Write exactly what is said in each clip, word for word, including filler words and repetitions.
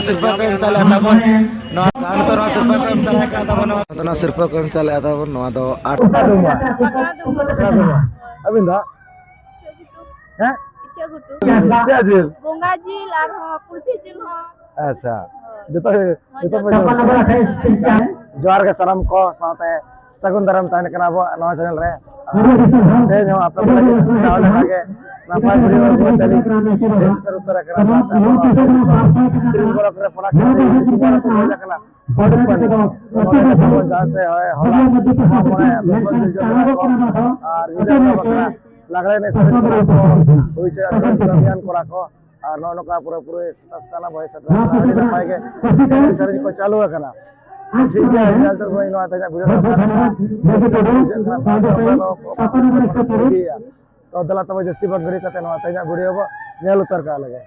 ᱥᱤᱨᱯᱟᱹ ᱠᱚ ᱮᱢ ᱪᱟᱞᱟᱜ ᱛᱟᱵᱚᱱ᱾ ᱱᱚᱣᱟ ᱱᱤᱛᱚᱜ ᱱᱚᱣᱟ ᱥᱤᱨᱯᱟᱹ ᱠᱚ ᱮᱢ ᱪᱟᱞᱟᱜ ᱠᱟᱱ ᱛᱟᱵᱚᱱ᱾ ᱱᱚᱣᱟ ᱱᱤᱛᱚᱜ ᱱᱚᱣᱟ ᱥᱤᱨᱯᱟᱹ ᱠᱚ ᱮᱢ ᱪᱟᱞᱟᱜ ᱛᱟᱵᱚᱱ᱾ ᱱᱚᱣᱟ ᱫᱚ ᱟᱴ ᱟᱵᱤᱱ ᱫᱚ? ᱦᱮᱸ? ᱤᱪᱟᱹᱜ ᱜᱷᱩᱴᱩ᱾ ᱪᱮᱫ ᱡᱤᱞ? ᱵᱚᱸᱜᱟ ᱡᱤᱞ ᱟᱨᱦᱚᱸ ᱯᱩᱞᱴᱤ ᱡᱤᱞ ᱦᱚᱸ᱾ ᱟᱪᱪᱷᱟ᱾ ᱡᱚᱛᱚ ᱡᱚᱛᱚ ᱯᱮ ᱡᱚᱢᱟ? ᱡᱚᱦᱟᱨ ᱜᱮ ᱥᱟᱱᱟᱢ ᱠᱚ ᱥᱟᱶᱛᱮ ᱥᱟᱹᱜᱩᱱ ᱫᱟᱨᱟᱢ ᱛᱟᱦᱮᱱ ᱠᱟᱱᱟ ᱟᱵᱚᱣᱟᱜ ᱱᱚᱣᱟ ᱪᱮᱱᱮᱞ ᱨᱮ᱾ ᱛᱮᱦᱮᱧ ᱦᱚᱸ ᱟᱯᱮ ᱠᱚ ᱞᱟᱹᱜᱤᱫ ᱪᱟᱣ ᱞᱮᱠᱟ ᱜᱮ ᱱᱟᱯᱟᱭ ᱵᱷᱤᱰᱤᱭᱳ ᱟᱹᱜᱩ ᱠᱟᱛᱮ ᱞᱤᱧ ᱦᱮᱡ ᱥᱮᱴᱮᱨ ᱩᱛᱟᱹᱨ ᱟᱠᱟᱱᱟ᱾ ᱱᱚᱣᱟ ᱪᱟᱱᱮᱞ ᱨᱮ ᱛᱤᱨᱤᱯᱩᱨᱟ ᱠᱚᱨᱮ ᱯᱚᱲᱟ ᱠᱷᱮᱞ ᱨᱮ ᱤᱭᱩᱴᱩᱵᱟᱨ ᱠᱚ ᱦᱮᱡ ᱟᱠᱟᱱᱟ᱾ ᱱᱚᱰᱮ ᱠᱷᱚᱱ ᱵᱚᱱ ᱡᱟᱦᱟᱸ ᱥᱮᱫ ᱦᱚᱭ ᱦᱚᱞᱟ ᱢᱟᱱᱮ ᱫᱚᱥᱚᱱ ᱡᱤᱞ ᱡᱚᱢ ᱢᱮᱱᱟᱜ ᱠᱚ ᱟᱨ ᱧᱤᱫᱟᱹ ᱵᱮᱲᱟ ᱵᱟᱠᱷᱨᱟ ᱞᱟᱜᱽᱲᱮ ᱮᱱᱮᱡ ᱥᱮᱨᱮᱧ ᱠᱚᱲᱟ ᱠᱚ ᱦᱩᱭ ᱦᱚᱪᱚᱭᱟ, ᱠᱟᱹᱢᱤᱭᱟᱱ ᱠᱚᱲᱟ ᱠᱚ᱾ ᱟᱨ ᱱᱚᱜᱼᱚ ᱱᱚᱝᱠᱟ ᱯᱩᱨᱟᱹᱯᱩᱨᱤ ᱥᱮᱛᱟᱜ ᱥᱮᱛᱟᱜ ᱨᱮᱱᱟᱜ ᱵᱚᱭᱮᱥ ᱥᱮᱴᱮᱨ ᱟᱠᱟᱱᱟ, ᱟᱹᱰᱤ ᱱᱟᱯᱟᱭ ᱜᱮ ᱮᱱᱮᱡ ᱥᱮᱨᱮᱧ ᱠᱚ ᱪᱟᱹᱞᱩ ᱟᱠᱟᱱᱟ᱾ ᱴᱷᱤᱠ ᱜᱮᱭᱟ, ᱧᱮᱞ ᱛᱟᱵᱚᱱ ᱱᱚᱣᱟ ᱛᱮᱦᱮᱧᱟᱜ ᱵᱷᱤᱰᱤᱭᱳ ᱫᱚ ᱚᱠᱟ ᱞᱮᱠᱟ ᱵᱩᱡᱷᱟᱹᱜ ᱠᱟᱱᱟ, ᱥᱟᱶᱛᱮ ᱚᱠᱟ ᱠᱚ ᱚᱠᱟ ᱥᱮᱫ ᱠᱷᱚᱱ ᱵᱚᱱ ᱤᱫᱤᱭᱮᱫᱼᱟ᱾ ᱛᱚ ᱫᱮᱞᱟ ᱛᱚᱵᱮ ᱡᱟᱹᱥᱛᱤ ᱵᱟᱝ ᱜᱷᱟᱹᱲᱤ ᱠᱟᱛᱮ ᱱᱚᱣᱟ ᱛᱮᱦᱮᱧᱟᱜ ᱵᱷᱤᱰᱤᱭᱳ ᱵᱚ ᱧᱮᱞ ᱩᱛᱟᱹᱨ ᱠᱟᱜ ᱞᱮᱜᱮ᱾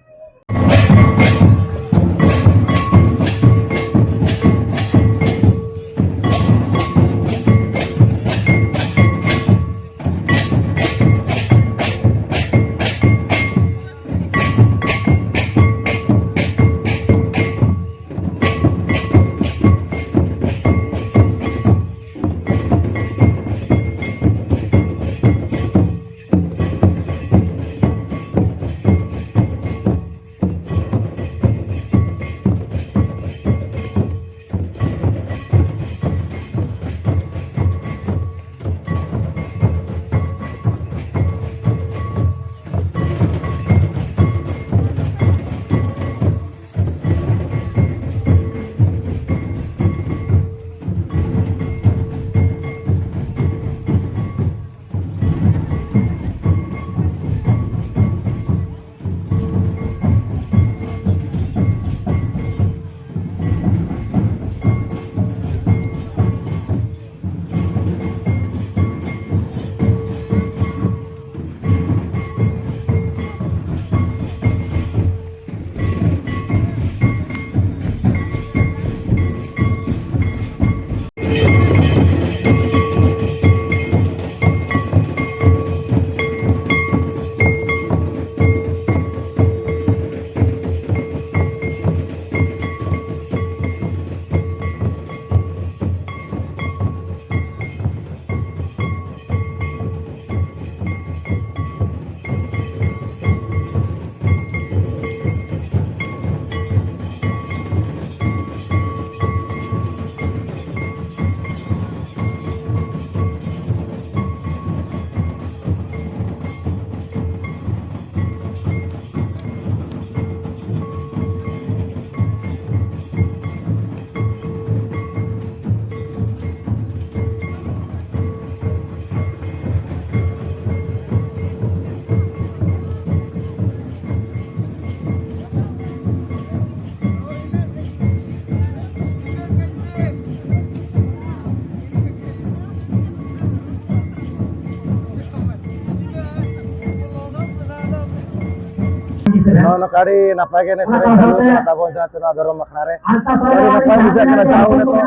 ᱱᱚᱝᱠᱟ ᱟᱹᱰᱤ ᱱᱟᱯᱟᱭ ᱜᱮ ᱮᱱᱮᱡ ᱥᱮᱨᱮᱧ ᱪᱟᱹᱞᱩ ᱠᱟᱱᱟ ᱛᱟᱵᱚᱱ, ᱡᱟᱦᱟᱸ ᱪᱮ ᱱᱚᱣᱟ ᱫᱷᱚᱨᱚᱢ ᱟᱠᱷᱲᱟ ᱨᱮ᱾ ᱟᱹᱰᱤ ᱱᱟᱯᱟᱭ ᱵᱩᱡᱷᱟᱹᱜ ᱠᱟᱱᱟ, ᱡᱟᱦᱟᱸ ᱩᱱᱤ ᱠᱚ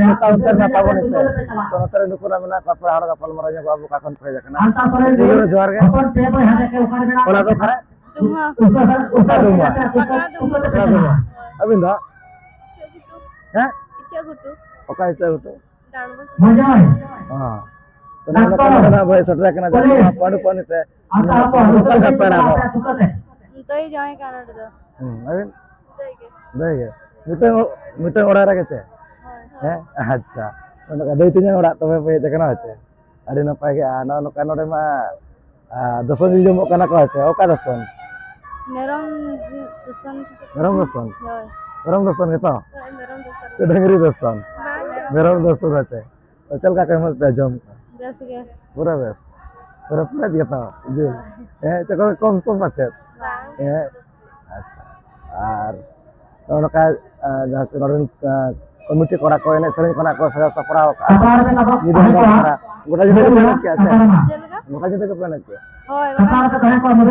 ᱥᱮᱛᱟ ᱩᱛᱟᱹᱨ ᱱᱟ ᱛᱟᱵᱚᱱ ᱦᱮᱸᱥᱮ᱾ ᱛᱚ ᱱᱚᱛᱮ ᱨᱮ ᱱᱩᱠᱩ ᱱᱟᱜ ᱢᱮᱱᱟᱜ ᱠᱚᱣᱟ, ᱯᱮᱲᱟ ᱦᱚᱲ ᱜᱟᱯᱟᱞ ᱢᱟᱨᱟᱣ ᱧᱚᱜ ᱟᱵᱚ ᱚᱠᱟ ᱠᱷᱚᱱ ᱯᱮ ᱦᱮᱡ ᱟᱠᱟᱱᱟ᱾ ᱯᱩᱭᱞᱩ ᱨᱮ ᱡᱚᱦᱟᱨ ᱜᱮ᱾ ᱚᱲᱟᱜ ᱫᱚ ᱚᱠᱟᱨᱮ? ᱫᱩᱢᱦᱟ᱾ ᱚᱠᱟ ᱫᱩᱢᱦᱟ? ᱵᱟᱸᱠᱲᱟ ᱫᱩᱢᱦᱟ᱾ ᱚᱠᱟ ᱫᱩᱢᱦᱟ? ᱟᱹᱵᱤᱱ ᱫᱚ? ᱤᱪᱟᱹᱜ ᱜᱷᱩᱴᱩ᱾ ᱦᱮᱸ? ᱤᱪᱟᱹᱜ ᱜᱷᱩᱴᱩ᱾ ᱚᱠᱟ ᱤᱪᱟᱹᱜ ᱜᱷᱩᱴᱩ? ᱰᱟᱸᱰᱵᱳᱥ᱾ ᱦᱮᱸ᱾ ᱛᱚ ᱱᱚᱰᱮ ᱠᱷᱚᱱ ᱱᱚᱰᱮ ᱱᱟᱜ ᱵᱚᱭ ᱥᱮᱴᱮᱨ ᱟᱠᱟᱱᱟ, ᱡᱟᱦᱟᱸ ᱱᱚᱣᱟ ᱯᱟᱺᱰᱩ ᱯᱟᱺᱰᱩ ᱛᱮ ᱱᱚᱰᱮ ᱚᱠᱟ ᱞᱮᱠᱟ ᱯᱮᱲᱟ ᱫᱚ? ᱫᱟᱹᱭ ᱡᱟᱶᱟᱭ ᱠᱟᱱᱟ ᱱᱚᱰᱮ ᱫᱚ᱾ ᱦᱩᱸ, ᱟᱹᱵᱤᱱ? ᱫᱟᱹᱭ ᱜᱮ᱾ ᱫᱟᱹᱭ ᱜᱮ? ᱢᱤᱫᱴᱟᱝ, ᱢᱤᱫᱴᱟᱝ ᱚᱲᱟᱜ ᱨᱮᱜᱮ ᱪᱮ? ᱦᱳᱭ, ᱦᱳᱭ᱾ ᱦᱮᱸ? ᱟᱪᱪᱷᱟ᱾ ᱱᱚᱰᱮ ᱫᱟᱹᱭ ᱛᱮᱧᱟᱝ ᱚᱲᱟᱜ ᱛᱚᱵᱮ ᱯᱮ ᱦᱮᱡ ᱟᱠᱟᱱᱟ ᱪᱮ? ᱟᱹᱰᱤ ᱱᱟᱯᱟᱭ ᱜᱮ᱾ ᱟᱨ ᱱᱚᱜᱼᱚ ᱱᱚᱝᱠᱟ ᱱᱚᱰᱮ ᱢᱟ, ᱟᱨ ᱫᱚᱥᱚᱱ ᱧᱮᱞ ᱧᱟᱢᱚᱜ ᱠᱟᱱᱟ ᱠᱚ, ᱥᱮ ᱚᱠᱟ ᱫᱚᱥᱚᱱ? ᱢᱮᱨᱚᱢ ᱫᱚᱥᱚᱱ᱾ ᱢᱮᱨᱚᱢ ᱫᱚᱥᱚᱱ? ᱦᱳᱭ᱾ ᱢᱮᱨᱚᱢ ᱫᱚᱥᱚᱱ ᱜᱮᱛᱚ? ᱦᱳᱭ, ᱢᱮᱨᱚᱢ ᱫᱚᱥᱚᱱ᱾ ᱥᱮ ᱰᱟᱹᱝᱨᱤ ᱫᱚᱥᱚᱱ? ᱵᱟᱝ, ᱢᱮᱨᱚᱢ᱾ ᱢᱮᱨᱚᱢ ᱫᱚᱥᱚᱱ ᱟᱪᱪᱷᱟ᱾ ᱛᱚ ᱪᱮᱫ ᱞᱮᱠᱟ ᱠᱚ ᱮᱢᱚᱜ ᱯᱮ ᱡᱚᱢ? ᱵᱮᱥ ᱜᱮ᱾ ᱯᱩᱨᱟᱹ ᱵᱮᱥ? ᱯᱩᱨᱟᱹ ᱯᱮᱨᱮᱡ ᱜᱮᱛᱚ ᱡᱤᱞ? ᱦᱳᱭ᱾ ᱦᱮᱸ, ᱪᱮᱫ ᱠᱚ ᱠᱚᱢ ᱥᱚᱢ ᱯᱟᱪᱮᱫ? ᱵᱟᱝ᱾ ᱦᱮᱸ᱾ ᱟᱪᱪᱷᱟ᱾ ᱟᱨ ᱱᱚᱜᱼᱚ ᱱᱚᱝᱠᱟ, ᱟᱸ, ᱡᱟᱦᱟᱸ ᱥᱮ ᱱᱚᱰᱮᱱ, ᱟᱸ, ᱠᱚᱢᱤᱴᱤ ᱠᱚᱲᱟ ᱠᱚ ᱮᱱᱮᱡ ᱥᱮᱨᱮᱧ ᱠᱷᱚᱱᱟᱜ ᱠᱚ ᱥᱟᱡᱟᱣ ᱥᱟᱯᱲᱟᱣ ᱟᱠᱟᱫᱼᱟ᱾ ᱧᱤᱫᱟᱹ ᱦᱚᱸ ᱫᱚ ᱠᱟᱱᱟ᱾ ᱜᱚᱴᱟ ᱧᱤᱫᱟᱹ ᱜᱮᱯᱮ ᱮᱱᱮᱡ ᱠᱮᱜᱼᱟ ᱥᱮ? ᱪᱮᱫ ᱞᱮᱠᱟ? ᱜᱚᱴᱟ ᱧᱤᱫᱟᱹ ᱜᱮᱯᱮ ᱮᱱᱮᱡ ᱠᱮᱜᱼᱟ? ᱦᱳᱭ, ᱜᱚᱴᱟ ᱧᱤᱫᱟᱹ᱾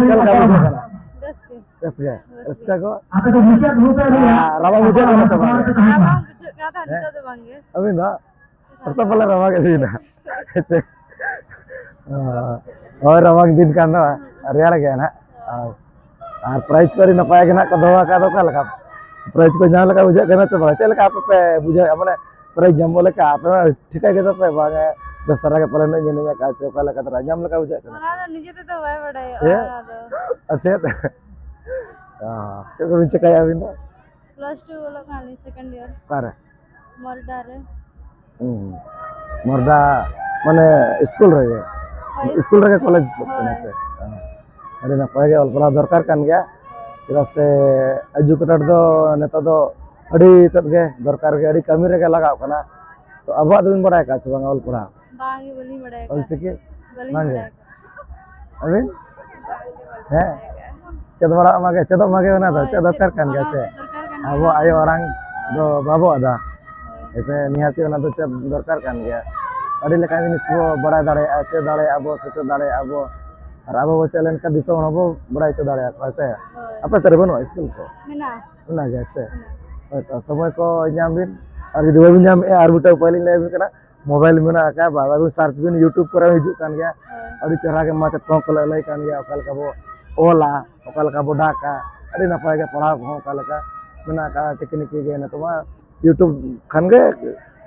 ᱪᱮᱫ ᱞᱮᱠᱟ ᱵᱩᱡᱷᱟᱹᱜ ᱠᱟᱱᱟ? ᱵᱮᱥ ᱜᱮ᱾ ᱵᱮᱥ ᱜᱮ? ᱵᱮᱥ ᱨᱟᱹᱥᱠᱟᱹ ᱜᱮ᱾ ᱠᱚ? ᱟᱨ ᱨᱟᱵᱟᱝ ᱵᱩᱡᱷᱟᱹᱜ ᱠᱟᱱᱟ ᱥᱮ ᱵᱟᱝ? ᱨᱟᱵᱟᱝ ᱵᱩᱡᱷᱟᱹᱜ ᱠᱟᱱᱟ ᱛᱟᱦᱮᱸᱫ, ᱱᱤᱛᱚᱜ ᱫᱚ ᱵᱟᱝ ᱜᱮ᱾ ᱟᱹᱵᱤᱱ ᱫᱚ? ᱦᱚᱴᱟᱛ ᱯᱟᱞᱮ ᱨᱟᱵᱟᱝ ᱮᱫ ᱵᱤᱱᱟ᱾ ᱦᱮᱸ ᱪᱮ? ᱦᱳᱭ, ᱨᱟᱵᱟᱝ ᱫᱤᱱ ᱠᱟᱱ ᱫᱚ, ᱨᱮᱭᱟᱲ ᱜᱮᱭᱟ ᱱᱟᱦᱟᱜ᱾ ᱟᱨ, ᱟᱨ prize ᱠᱚ ᱟᱹᱰᱤ ᱱᱟᱯᱟᱭ ᱜᱮ ᱱᱟᱦᱟᱜ ᱠᱚ ᱫᱚᱦᱚ ᱟᱠᱟᱫ᱾ ᱚᱠᱟ ᱞᱮᱠᱟ prize ᱠᱚ ᱧᱟᱢ ᱞᱮᱠᱟ ᱵᱩᱡᱷᱟᱹᱜ ᱠᱟᱱᱟ ᱪᱮ ᱵᱟᱝ? ᱪᱮᱫ ᱞᱮᱠᱟ ᱟᱯᱮ ᱯᱮ ᱵᱩᱡᱷᱟᱹᱣᱮᱫᱼᱟ? ᱢᱟᱱᱮ prize ᱧᱟᱢᱚᱜ ᱞᱮᱠᱟ ᱟᱯᱮ ᱢᱟ ᱴᱷᱤᱠᱟᱹ ᱜᱮ ᱛᱟᱯᱮ ᱵᱟᱝ, ᱵᱮᱥ ᱫᱷᱟᱨᱟ ᱜᱮ ᱯᱟᱞᱮᱱ ᱧᱮᱞ ᱟᱠᱟᱫ ᱪᱮ ᱚᱠᱟ ᱞᱮᱠᱟ ᱫᱷᱟᱨᱟ ᱧᱟᱢ ᱞᱮᱠᱟ ᱵᱩᱡᱷᱟᱹᱜ ᱠᱟᱱᱟ? ᱚᱱᱟ ᱫᱚ ᱱᱤᱡᱮ ᱛᱮᱫᱚ ᱵᱟᱭ ᱵᱟᱰᱟᱭᱚᱜᱼᱟ, ᱦᱮᱸ? ᱚᱱᱟ ᱫᱚ᱾ ᱟᱨ ᱪᱮᱫ? ᱚ, ᱪᱮᱫ ᱠᱚᱵᱤᱱ ᱪᱮᱠᱟᱭᱟ ᱟᱹᱵᱤᱱ ᱫᱚ? Plus two ᱚᱞᱚᱜ ᱠᱟᱱᱟᱞᱤᱧ, second year᱾ ᱚᱠᱟᱨᱮ? ᱢᱚᱨᱰᱟ ᱨᱮ᱾ ᱦᱩᱸ᱾ ᱢᱚᱨᱰᱟ ᱢᱟᱱᱮ ᱥᱠᱩᱞ ᱨᱮᱜᱮ? ᱦᱳᱭ, ᱥᱠᱩᱞ ᱨᱮᱜᱮ ᱠᱚᱞᱮᱡᱽ ᱦᱳᱭ᱾ ᱠᱟᱱᱟ ᱥᱮ? ᱦᱮᱸ᱾ ᱟᱹᱰᱤ ᱱᱟᱯᱟᱭ ᱜᱮ, ᱚᱞ ᱯᱟᱲᱦᱟᱣ ᱫᱚᱨᱠᱟᱨ ᱠᱟᱱ ᱜᱮᱭᱟ᱾ ᱪᱮᱫᱟᱜ ᱥᱮ educated ᱫᱚ ᱱᱤᱛᱚᱜ ᱫᱚ ᱟᱹᱰᱤ ᱛᱮᱫ ᱜᱮ ᱫᱚᱨᱠᱟᱨ ᱜᱮ, ᱟᱹᱰᱤ ᱠᱟᱹᱢᱤ ᱨᱮᱜᱮ ᱞᱟᱜᱟᱜ ᱠᱟᱱᱟ᱾ ᱛᱚ ᱟᱵᱚᱣᱟᱜ ᱫᱚᱵᱤᱱ ᱵᱟᱲᱟᱭ ᱟᱠᱟᱫ ᱥᱮ ᱵᱟᱝᱟ ᱚᱞ ᱯᱟᱲᱦᱟᱣ? ᱵᱟᱝ ᱜᱮ, ᱵᱟᱹᱞᱤᱧ ᱵᱟᱲᱟᱭ ᱟᱠᱟᱫ᱾ ᱚᱞᱪᱤᱠᱤ? ᱵᱟᱹᱞᱤᱧ ᱵᱟᱝ ᱜᱮ? ᱵᱟᱲᱟᱭ ᱟᱠᱟᱫ᱾ ᱟᱹᱵᱤᱱ? ᱵᱟᱝ ᱜᱮ, ᱵᱟᱹᱞᱤᱧ ᱦᱮᱸ? ᱵᱟᱲᱟᱭ ᱟᱠᱟᱫ᱾ ᱪᱮᱫ ᱵᱟᱲᱟᱜ ᱢᱟᱜᱮ, ᱪᱮᱫᱚᱜ ᱢᱟᱜᱮ, ᱚᱱᱟ ᱫᱚ ᱦᱳᱭ, ᱪᱮᱫ ᱫᱚᱨᱠᱟᱨ ᱪᱮᱫ, ᱠᱟᱱ ᱚᱱᱟ ᱜᱮᱭᱟ ᱥᱮ? ᱪᱮᱫ ᱫᱚᱨᱠᱟᱨ ᱠᱟᱱ ᱜᱮᱭᱟ᱾ ᱟᱵᱚᱣᱟᱜ ᱟᱭᱳ ᱟᱲᱟᱝ ᱫᱚ ᱵᱟᱵᱚ ᱟᱫᱟ᱾ ᱦᱳᱭ᱾ ᱦᱮᱸᱥᱮ, ᱱᱤᱦᱟᱹᱛᱤ ᱚᱱᱟ ᱫᱚ ᱪᱮᱫ ᱫᱚᱨᱠᱟᱨ ᱠᱟᱱ ᱜᱮᱭᱟ᱾ ᱟᱹᱰᱤ ᱞᱮᱠᱟᱱ ᱡᱤᱱᱤᱥ ᱵᱚ ᱵᱟᱲᱟᱭ ᱫᱟᱲᱮᱭᱟᱜᱼᱟ, ᱪᱮᱫ ᱫᱟᱲᱮᱭᱟᱜᱼᱟ ᱵᱚ, ᱥᱮᱪᱮᱫ ᱫᱟᱲᱮᱭᱟᱜᱼᱟ ᱵᱚ᱾ ᱟᱨ ᱟᱵᱚ ᱵᱚ ᱪᱮᱫ ᱞᱮᱱᱠᱷᱟᱱ ᱫᱤᱥᱚᱢ ᱦᱚᱲ ᱦᱚᱸᱵᱚ ᱵᱟᱲᱟᱭ ᱦᱚᱪᱚ ᱫᱟᱲᱮᱭᱟᱠᱚᱣᱟ, ᱦᱮᱸ ᱥᱮ? ᱦᱳᱭ᱾ ᱟᱯᱮ ᱥᱮᱫ ᱨᱮ ᱵᱟᱹᱱᱩᱜᱼᱟ ᱥᱠᱩᱞ ᱠᱚ? ᱢᱮᱱᱟᱜᱼᱟ᱾ ᱢᱮᱱᱟᱜ ᱜᱮᱭᱟ ᱥᱮ? ᱢᱮᱱᱟᱜᱼᱟ᱾ ᱦᱳᱭᱛᱚ, ᱥᱚᱢᱚᱭ ᱠᱚ ᱧᱟᱢ ᱵᱤᱱ, ᱟᱨ ᱡᱩᱫᱤ ᱵᱟᱵᱤᱱ ᱧᱟᱢᱮᱫᱼᱟ, ᱟᱨ ᱢᱤᱫᱴᱟᱝ ᱩᱯᱟᱹᱭ ᱞᱤᱧ ᱞᱟᱹᱭ ᱟᱵᱤᱱ ᱠᱟᱱᱟ, ᱢᱳᱵᱟᱭᱤᱞ ᱢᱮᱱᱟᱜ ᱟᱠᱟᱫ, ᱵᱟ ᱟᱹᱵᱤᱱ ᱥᱟᱨᱪ ᱵᱤᱱ, YouTube ᱠᱚᱨᱮ ᱦᱚᱸ ᱦᱤᱡᱩᱜ ᱠᱟᱱ ᱜᱮᱭᱟ᱾ ᱦᱳᱭ᱾ ᱟᱹᱰᱤ ᱪᱮᱦᱨᱟ ᱜᱮ ᱢᱟᱪᱮᱫ ᱠᱚᱦᱚᱸ ᱠᱚ ᱞᱟᱹᱭ ᱠᱟᱱ ᱜᱮᱭᱟ, ᱚᱠᱟ ᱞᱮᱠᱟ ᱵᱚ ᱚᱞᱟ, ᱚᱠᱟ ᱞᱮᱠᱟ ᱵᱚ ᱰᱟᱠᱟ, ᱟᱹᱰᱤ ᱱᱟᱯᱟᱭ ᱜᱮ ᱯᱟᱲᱦᱟᱣ ᱠᱚᱦᱚᱸ ᱚᱠᱟ ᱞᱮᱠᱟ ᱢᱮᱱᱟᱜ ᱟᱠᱟᱫ, ᱴᱮᱠᱱᱤᱠᱤ ᱜᱮ ᱱᱤᱛᱚᱜ ᱢᱟ YouTube ᱠᱷᱟᱱ ᱜᱮ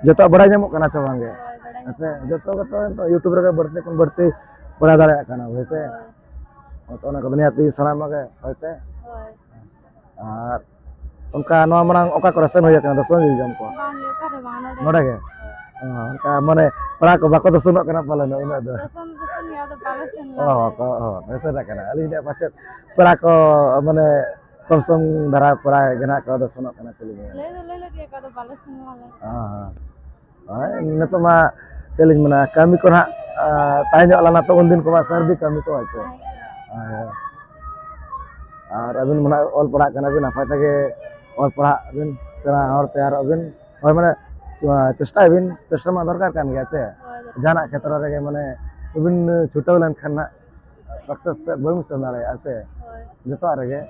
ᱡᱚᱛᱚᱣᱟᱜ ᱵᱟᱲᱟᱭ ᱧᱟᱢᱚᱜ ᱠᱟᱱᱟ ᱪᱮ ᱵᱟᱝ ᱜᱮ? ᱦᱳᱭ, ᱵᱟᱲᱟᱭ ᱦᱮᱸ ᱥᱮ? ᱧᱟᱢᱚᱜ ᱠᱟᱱᱟ᱾ ᱡᱚᱛᱚ ᱜᱮᱛᱚ ᱱᱤᱛᱚᱜ YouTube ᱨᱮᱜᱮ ᱵᱟᱹᱲᱛᱤ ᱠᱷᱚᱱ ᱵᱟᱹᱲᱛᱤ ᱵᱟᱲᱟᱭ ᱫᱟᱲᱮᱭᱟᱜ ᱠᱟᱱᱟ, ᱦᱳᱭ ᱥᱮ? ᱦᱳᱭ᱾ ᱦᱳᱭ ᱛᱚ, ᱚᱱᱟ ᱠᱚᱫᱚ ᱱᱤᱦᱟᱹᱛ ᱥᱮᱬᱟ ᱢᱟᱜᱮ, ᱦᱳᱭ ᱥᱮ? ᱦᱳᱭ᱾ ᱟᱨ ᱚᱱᱠᱟ ᱱᱚᱣᱟ ᱢᱟᱲᱟᱝ ᱚᱠᱟ ᱠᱚᱨᱮ ᱥᱮᱱ ᱦᱩᱭ ᱟᱠᱟᱱᱟ ᱫᱚᱨᱥᱚᱱ ᱧᱮᱞ ᱡᱚᱝ ᱠᱚ? ᱵᱟᱝ ᱜᱮ, ᱚᱠᱟ ᱨᱮ ᱵᱟᱝ, ᱱᱚᱰᱮ ᱱᱚᱰᱮ ᱜᱮ᱾ ᱜᱮ? ᱦᱮᱸ, ᱚᱱᱠᱟ ᱢᱟᱱᱮ ᱯᱮᱲᱟ ᱠᱚ ᱵᱟᱠᱚ ᱫᱚᱨᱥᱚᱱᱚᱜ ᱠᱟᱱᱟ ᱯᱟᱞᱮᱱ ᱩᱱᱟᱹᱜ ᱫᱚ? ᱫᱚᱨᱥᱚᱱ, ᱫᱚᱨᱥᱚᱱ ᱜᱮ, ᱟᱫᱚ ᱵᱟᱞᱮ ᱥᱮᱱ ᱚ, ᱞᱮᱱᱟ᱾ ᱠᱚ, ᱚ, ᱵᱮᱥ ᱨᱮ ᱠᱟᱱᱟ᱾ ᱟᱹᱞᱤᱧ ᱫᱚ ᱯᱟᱪᱮᱫ ᱯᱮᱲᱟ ᱠᱚ ᱢᱟᱱᱮ ᱠᱚᱢ ᱥᱚᱢ ᱫᱷᱟᱨᱟ ᱯᱮᱲᱟ ᱜᱮ ᱱᱟᱦᱟᱜ ᱠᱚ ᱫᱚᱨᱥᱚᱱᱚᱜ ᱠᱟᱱᱟ, ᱪᱮᱫ ᱞᱤᱧ ᱢᱮᱱᱟ? ᱞᱟᱹᱭ ᱫᱚ ᱞᱟᱹᱭ ᱞᱮᱫ ᱜᱮᱭᱟ ᱠᱚ, ᱟᱫᱚ ᱵᱟᱞᱮ ᱥᱮᱱ ᱞᱮᱱᱟ᱾ ᱦᱮᱸ, ᱦᱮᱸ᱾ ᱦᱳᱭ, ᱱᱤᱛᱚᱜ ᱢᱟ ᱪᱮᱫ ᱞᱤᱧ ᱢᱮᱱᱟ, ᱠᱟᱹᱢᱤ ᱠᱚ ᱱᱟᱦᱟᱜ, ᱟ, ᱛᱟᱦᱮᱸ ᱧᱚᱜ ᱞᱮᱱᱟ ᱛᱚ, ᱩᱱᱫᱤᱱ ᱠᱚᱢᱟ ᱥᱟᱹᱨᱫᱤ ᱠᱟᱹᱢᱤ ᱠᱚ, ᱦᱳᱭ ᱥᱮ? ᱦᱳᱭ᱾ ᱦᱳᱭ, ᱦᱳᱭ᱾ ᱟᱨ ᱟᱹᱵᱤᱱ ᱢᱟ ᱱᱟᱦᱟᱜ ᱚᱞ ᱯᱟᱲᱦᱟᱜ ᱠᱟᱱᱟ ᱵᱤᱱ, ᱱᱟᱯᱟᱭ ᱛᱮᱜᱮ ᱚᱞ ᱯᱟᱲᱦᱟᱜ ᱵᱤᱱ, ᱥᱮᱬᱟ ᱦᱚᱲ ᱛᱮᱭᱟᱨᱚᱜ ᱵᱤᱱ᱾ ᱦᱳᱭ, ᱢᱟᱱᱮ, ᱟ, ᱪᱮᱥᱴᱟᱭ ᱵᱤᱱ, ᱪᱮᱥᱴᱟ ᱢᱟ ᱫᱚᱨᱠᱟᱨ ᱠᱟᱱ ᱜᱮᱭᱟ ᱥᱮ? ᱦᱳᱭ, ᱫᱚᱨᱠᱟᱨ᱾ ᱡᱟᱦᱟᱱᱟᱜ ᱠᱷᱮᱛᱨᱚ ᱨᱮᱜᱮ, ᱢᱟᱱᱮ, ᱵᱤᱱ ᱪᱷᱩᱴᱟᱹᱣ ᱞᱮᱱᱠᱷᱟᱱ ᱱᱟᱦᱟᱜ success ᱥᱮᱫ ᱵᱟᱹᱵᱤᱱ ᱥᱮᱱ ᱫᱟᱲᱮᱭᱟᱜᱼᱟ ᱥᱮ? ᱦᱳᱭ᱾ ᱡᱚᱛᱚᱣᱟᱜ ᱨᱮᱜᱮ᱾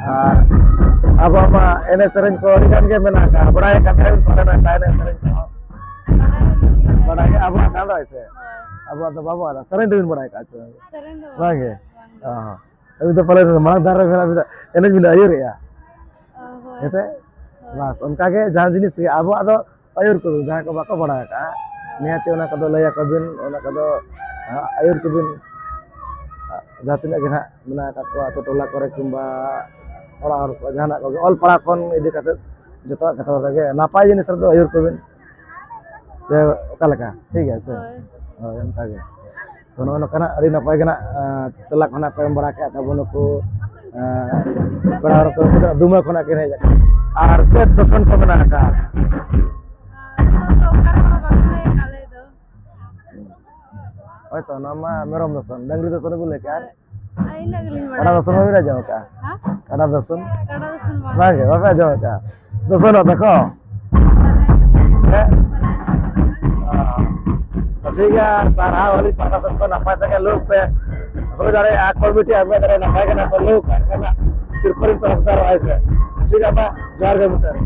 ᱟᱨ ᱟᱵᱚᱣᱟᱜ ᱢᱟ ᱮᱱᱮᱡ ᱥᱮᱨᱮᱧ ᱠᱚ ᱟᱹᱰᱤ ᱜᱟᱱ ᱜᱮ ᱢᱮᱱᱟᱜ ᱟᱠᱟᱫ, ᱵᱟᱲᱟᱭ ᱟᱠᱟᱫ ᱛᱟᱦᱮᱸ ᱵᱤᱱ ᱯᱟᱞᱮᱱ ᱮᱱᱮᱡ ᱥᱮᱨᱮᱧ ᱠᱚᱦᱚᱸ? ᱵᱟᱲᱟᱭ ᱵᱟᱲᱟᱭ ᱜᱮ, ᱟᱵᱚᱣᱟᱜ ᱠᱟᱱ ᱫᱚ ᱥᱮ? ᱦᱳᱭ᱾ ᱟᱵᱚᱣᱟᱜ ᱫᱚ ᱵᱟᱵᱚ ᱟᱫᱟ, ᱥᱮᱨᱮᱧ ᱫᱚᱵᱤᱱ ᱵᱟᱲᱟᱭ ᱟᱠᱟᱫ ᱥᱮ ᱵᱟᱝ? ᱥᱮᱨᱮᱧ ᱫᱚ ᱵᱟᱝ ᱜᱮ? ᱵᱟᱝ ᱜᱮ᱾ ᱚ᱾ ᱟᱹᱵᱤᱱ ᱫᱚ ᱯᱟᱞᱮᱱ ᱢᱟᱲᱟᱝ ᱫᱷᱟᱨᱮ ᱨᱮ ᱢᱮᱱᱟᱜ ᱵᱤᱱᱟ, ᱮᱱᱮᱡ ᱵᱤᱱ ᱟᱹᱭᱩᱨᱮᱜᱼᱟ᱾ ᱚ, ᱦᱳᱭ᱾ ᱦᱮᱸᱥᱮ? ᱦᱳᱭ᱾ ᱵᱟᱥ, ᱚᱱᱠᱟ ᱜᱮ ᱡᱟᱦᱟᱸ ᱡᱤᱱᱤᱥ ᱜᱮ ᱟᱵᱚᱣᱟᱜ ᱫᱚ ᱟᱹᱭᱩᱨ ᱠᱚᱵᱤᱱ, ᱡᱟᱦᱟᱸᱭ ᱠᱚ ᱵᱟᱠᱚ ᱵᱟᱲᱟᱭ ᱟᱠᱟᱫᱼᱟ, ᱱᱤᱦᱟᱹᱛᱤ ᱚᱱᱟ ᱠᱚᱫᱚ ᱞᱟᱹᱭ ᱟᱠᱚ ᱵᱤᱱ, ᱚᱱᱟ ᱠᱚᱫᱚ, ᱟ, ᱟᱹᱭᱩᱨ ᱠᱚᱵᱤᱱ᱾ ᱟ, ᱡᱟᱦᱟᱸ ᱛᱤᱱᱟᱹᱜ ᱜᱮ ᱱᱟᱦᱟᱜ ᱢᱮᱱᱟᱜ ᱟᱠᱟᱫ ᱠᱚᱣᱟ ᱟᱛᱳ ᱴᱚᱞᱟ ᱠᱚᱨᱮ ᱠᱤᱝᱵᱟ ᱚᱲᱟᱜ ᱦᱚᱲ ᱠᱚ, ᱡᱟᱦᱟᱱᱟᱜ ᱠᱚᱜᱮ, ᱚᱞ ᱯᱟᱲᱦᱟᱣ ᱠᱷᱚᱱ ᱤᱫᱤ ᱠᱟᱛᱮᱫ ᱡᱚᱛᱚᱣᱟᱜ ᱠᱷᱮᱛᱨᱚ ᱨᱮᱜᱮ ᱱᱟᱯᱟᱭ ᱡᱤᱱᱤᱥ ᱨᱮᱫᱚ ᱟᱹᱭᱩᱨ ᱠᱚᱵᱤᱱ᱾ ᱪᱮ ᱚᱠᱟ ᱞᱮᱠᱟ? ᱴᱷᱤᱠ ᱜᱮᱭᱟ ᱥᱮ? ᱦᱳᱭ᱾ ᱦᱳᱭ, ᱚᱱᱠᱟ ᱜᱮ᱾ ᱛᱚ, ᱱᱚᱜᱼᱚᱭ ᱱᱚᱝᱠᱟᱱᱟᱜ ᱟᱹᱰᱤ ᱱᱟᱯᱟᱭ ᱜᱮ ᱱᱟᱜ, ᱟᱸ, ᱛᱮᱞᱟ ᱠᱚ ᱱᱟᱜ ᱠᱚ ᱮᱢ ᱵᱟᱲᱟ ᱠᱮᱫ ᱛᱟᱵᱚ ᱱᱩᱠᱩ, ᱟᱸ, ᱯᱮᱲᱟ ᱦᱚᱲ ᱠᱚ, ᱩᱱᱠᱩ ᱫᱚ ᱫᱩᱢᱟᱹ ᱠᱷᱚᱱᱟᱜ ᱠᱤᱱ ᱦᱮᱡ ᱟᱠᱟᱱᱟ᱾ ᱟᱨ ᱪᱮᱫ ᱫᱚᱥᱚᱱ ᱠᱚ ᱢᱮᱱᱟᱜ ᱟᱠᱟᱫᱼᱟ? ᱟᱸ, ᱱᱤᱛᱚᱜ ᱫᱚ ᱚᱠᱟ ᱨᱮᱦᱚᱸ ᱵᱟᱠᱚ ᱞᱟᱹᱭ ᱟᱠᱟᱫ ᱞᱮ ᱫᱚ᱾ ᱦᱳᱭᱛᱚ, ᱱᱚᱣᱟ ᱢᱟ ᱢᱮᱨᱚᱢ ᱫᱚᱥᱚᱱ, ᱰᱟᱹᱝᱨᱤ ᱫᱚᱥᱚᱱ ᱵᱚᱱ ᱞᱟᱹᱭ ᱠᱮᱫᱼᱟ᱾ ᱟᱨ ᱟᱨ ᱤᱱᱟᱹᱜ ᱜᱮᱞᱤᱧ ᱵᱟᱲᱟᱭᱟ᱾ ᱠᱟᱰᱟ ᱫᱚᱥᱚᱱ ᱵᱟᱵᱤᱱ ᱟᱸᱡᱚᱢ ᱟᱠᱟᱫᱼᱟ? ᱦᱮᱸ? ᱠᱟᱰᱟ ᱫᱚᱥᱚᱱ? ᱠᱟᱰᱟ ᱫᱚᱥᱚᱱ ᱵᱟᱝ᱾ ᱵᱟᱝ ᱜᱮ, ᱵᱟᱯᱮ ᱟᱸᱡᱚᱢ ᱟᱠᱟᱫᱼᱟ? ᱫᱚᱥᱚᱱᱚᱜ ᱫᱚᱠᱚ? ᱦᱮᱸ? ᱚ᱾ ᱴᱷᱤᱠ ᱜᱮᱭᱟ, ᱥᱟᱨᱦᱟᱣ ᱟᱹᱞᱤᱧ ᱯᱟᱦᱴᱟ ᱥᱮᱫ ᱠᱷᱚᱱ, ᱱᱟᱯᱟᱭ ᱛᱮᱜᱮ ᱞᱩᱦᱩᱠ ᱯᱮ, ᱦᱩᱭ ᱫᱟᱲᱮᱭᱟᱜᱼᱟ ᱠᱚᱢᱤᱴᱤ ᱟᱨ ᱢᱤᱫ ᱫᱟᱲᱮ ᱱᱟᱯᱟᱭ ᱜᱮ ᱱᱟᱯᱟᱭ ᱞᱩᱦᱩᱠ ᱟᱨ ᱠᱟᱱᱟ ᱥᱤᱨᱯᱟᱹ ᱯᱮ ᱦᱚᱠᱫᱟᱨᱚᱜᱼᱟ ᱥᱮ᱾ ᱴᱷᱤᱠ ᱜᱮᱭᱟ, ᱢᱟ ᱡᱚᱦᱟᱨ ᱜᱮ ᱢᱩᱪᱟᱹᱫ ᱨᱮ᱾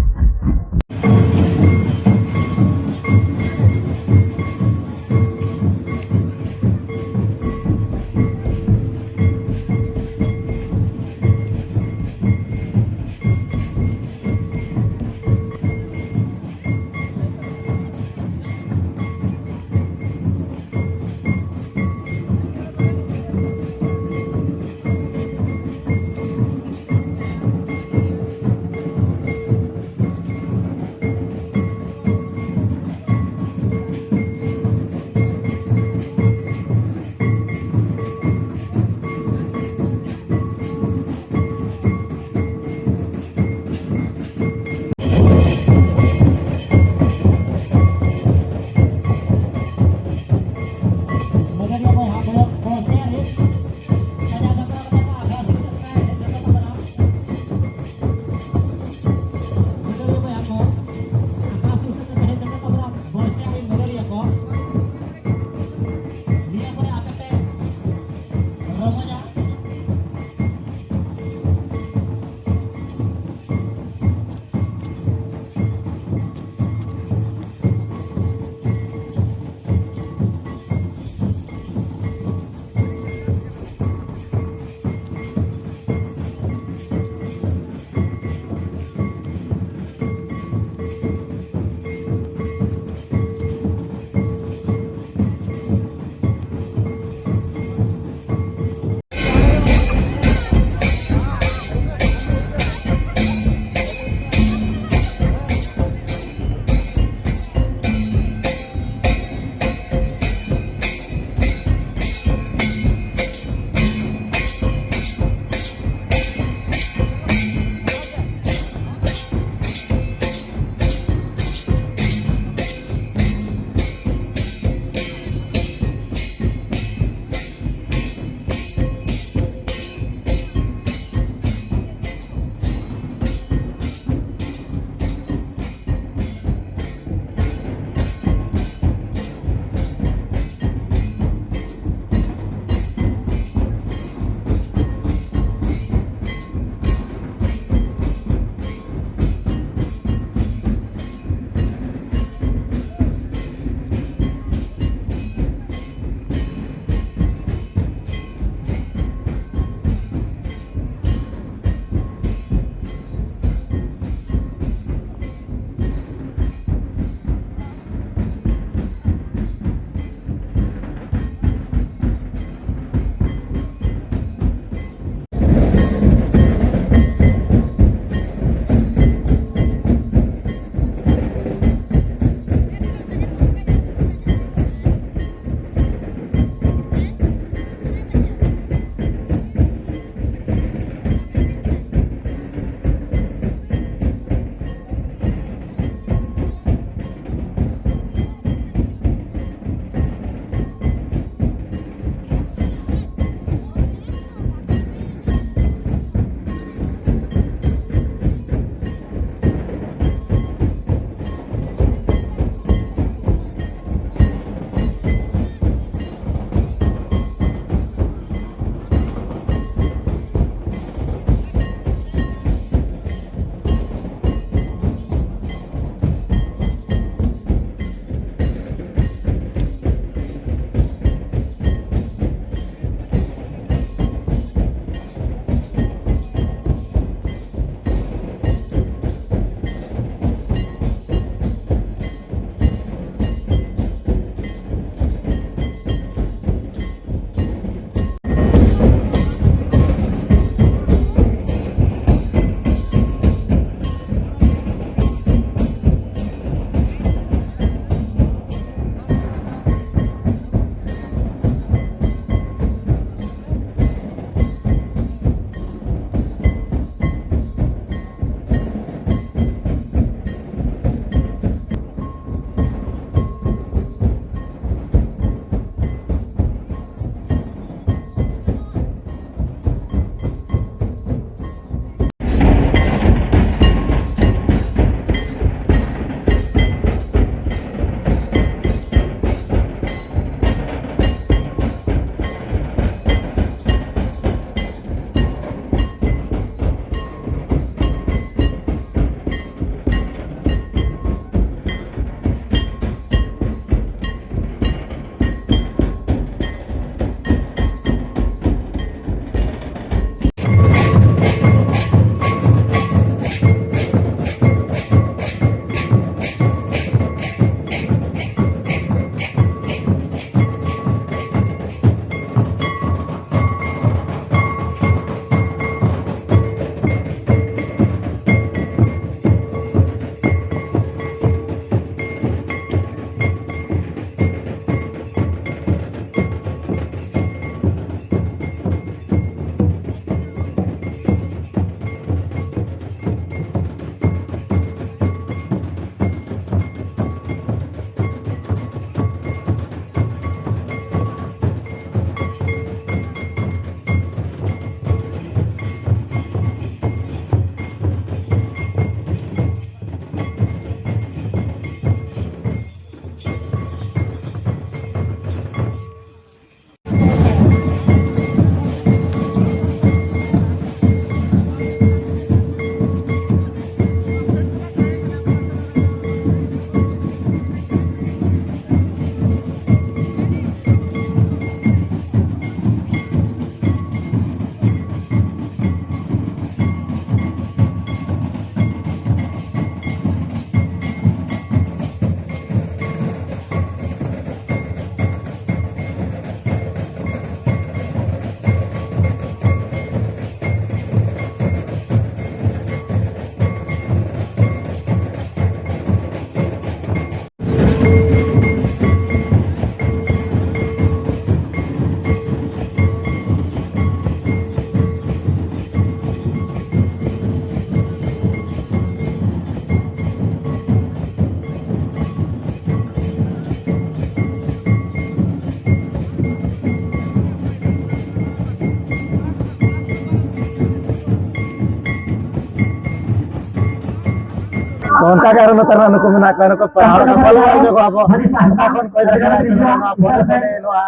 ᱚᱱᱠᱟ ᱜᱮ ᱟᱨᱚ ᱱᱚᱛᱮ ᱨᱮᱱ ᱱᱩᱠᱩ ᱢᱮᱱᱟᱜ ᱠᱚᱣᱟ, ᱱᱩᱠᱩ ᱯᱮᱲᱟ ᱦᱚᱲ ᱠᱚ ᱵᱚᱞᱚ ᱦᱚᱪᱚ ᱠᱚᱣᱟ ᱵᱚ᱾ ᱚᱠᱟ ᱠᱷᱚᱱ ᱠᱚ ᱦᱮᱡ ᱟᱠᱟᱱᱟ, ᱥᱮ ᱱᱚᱣᱟ ᱯᱚᱨᱚᱵᱽ ᱮᱱᱮᱡ, ᱱᱚᱣᱟ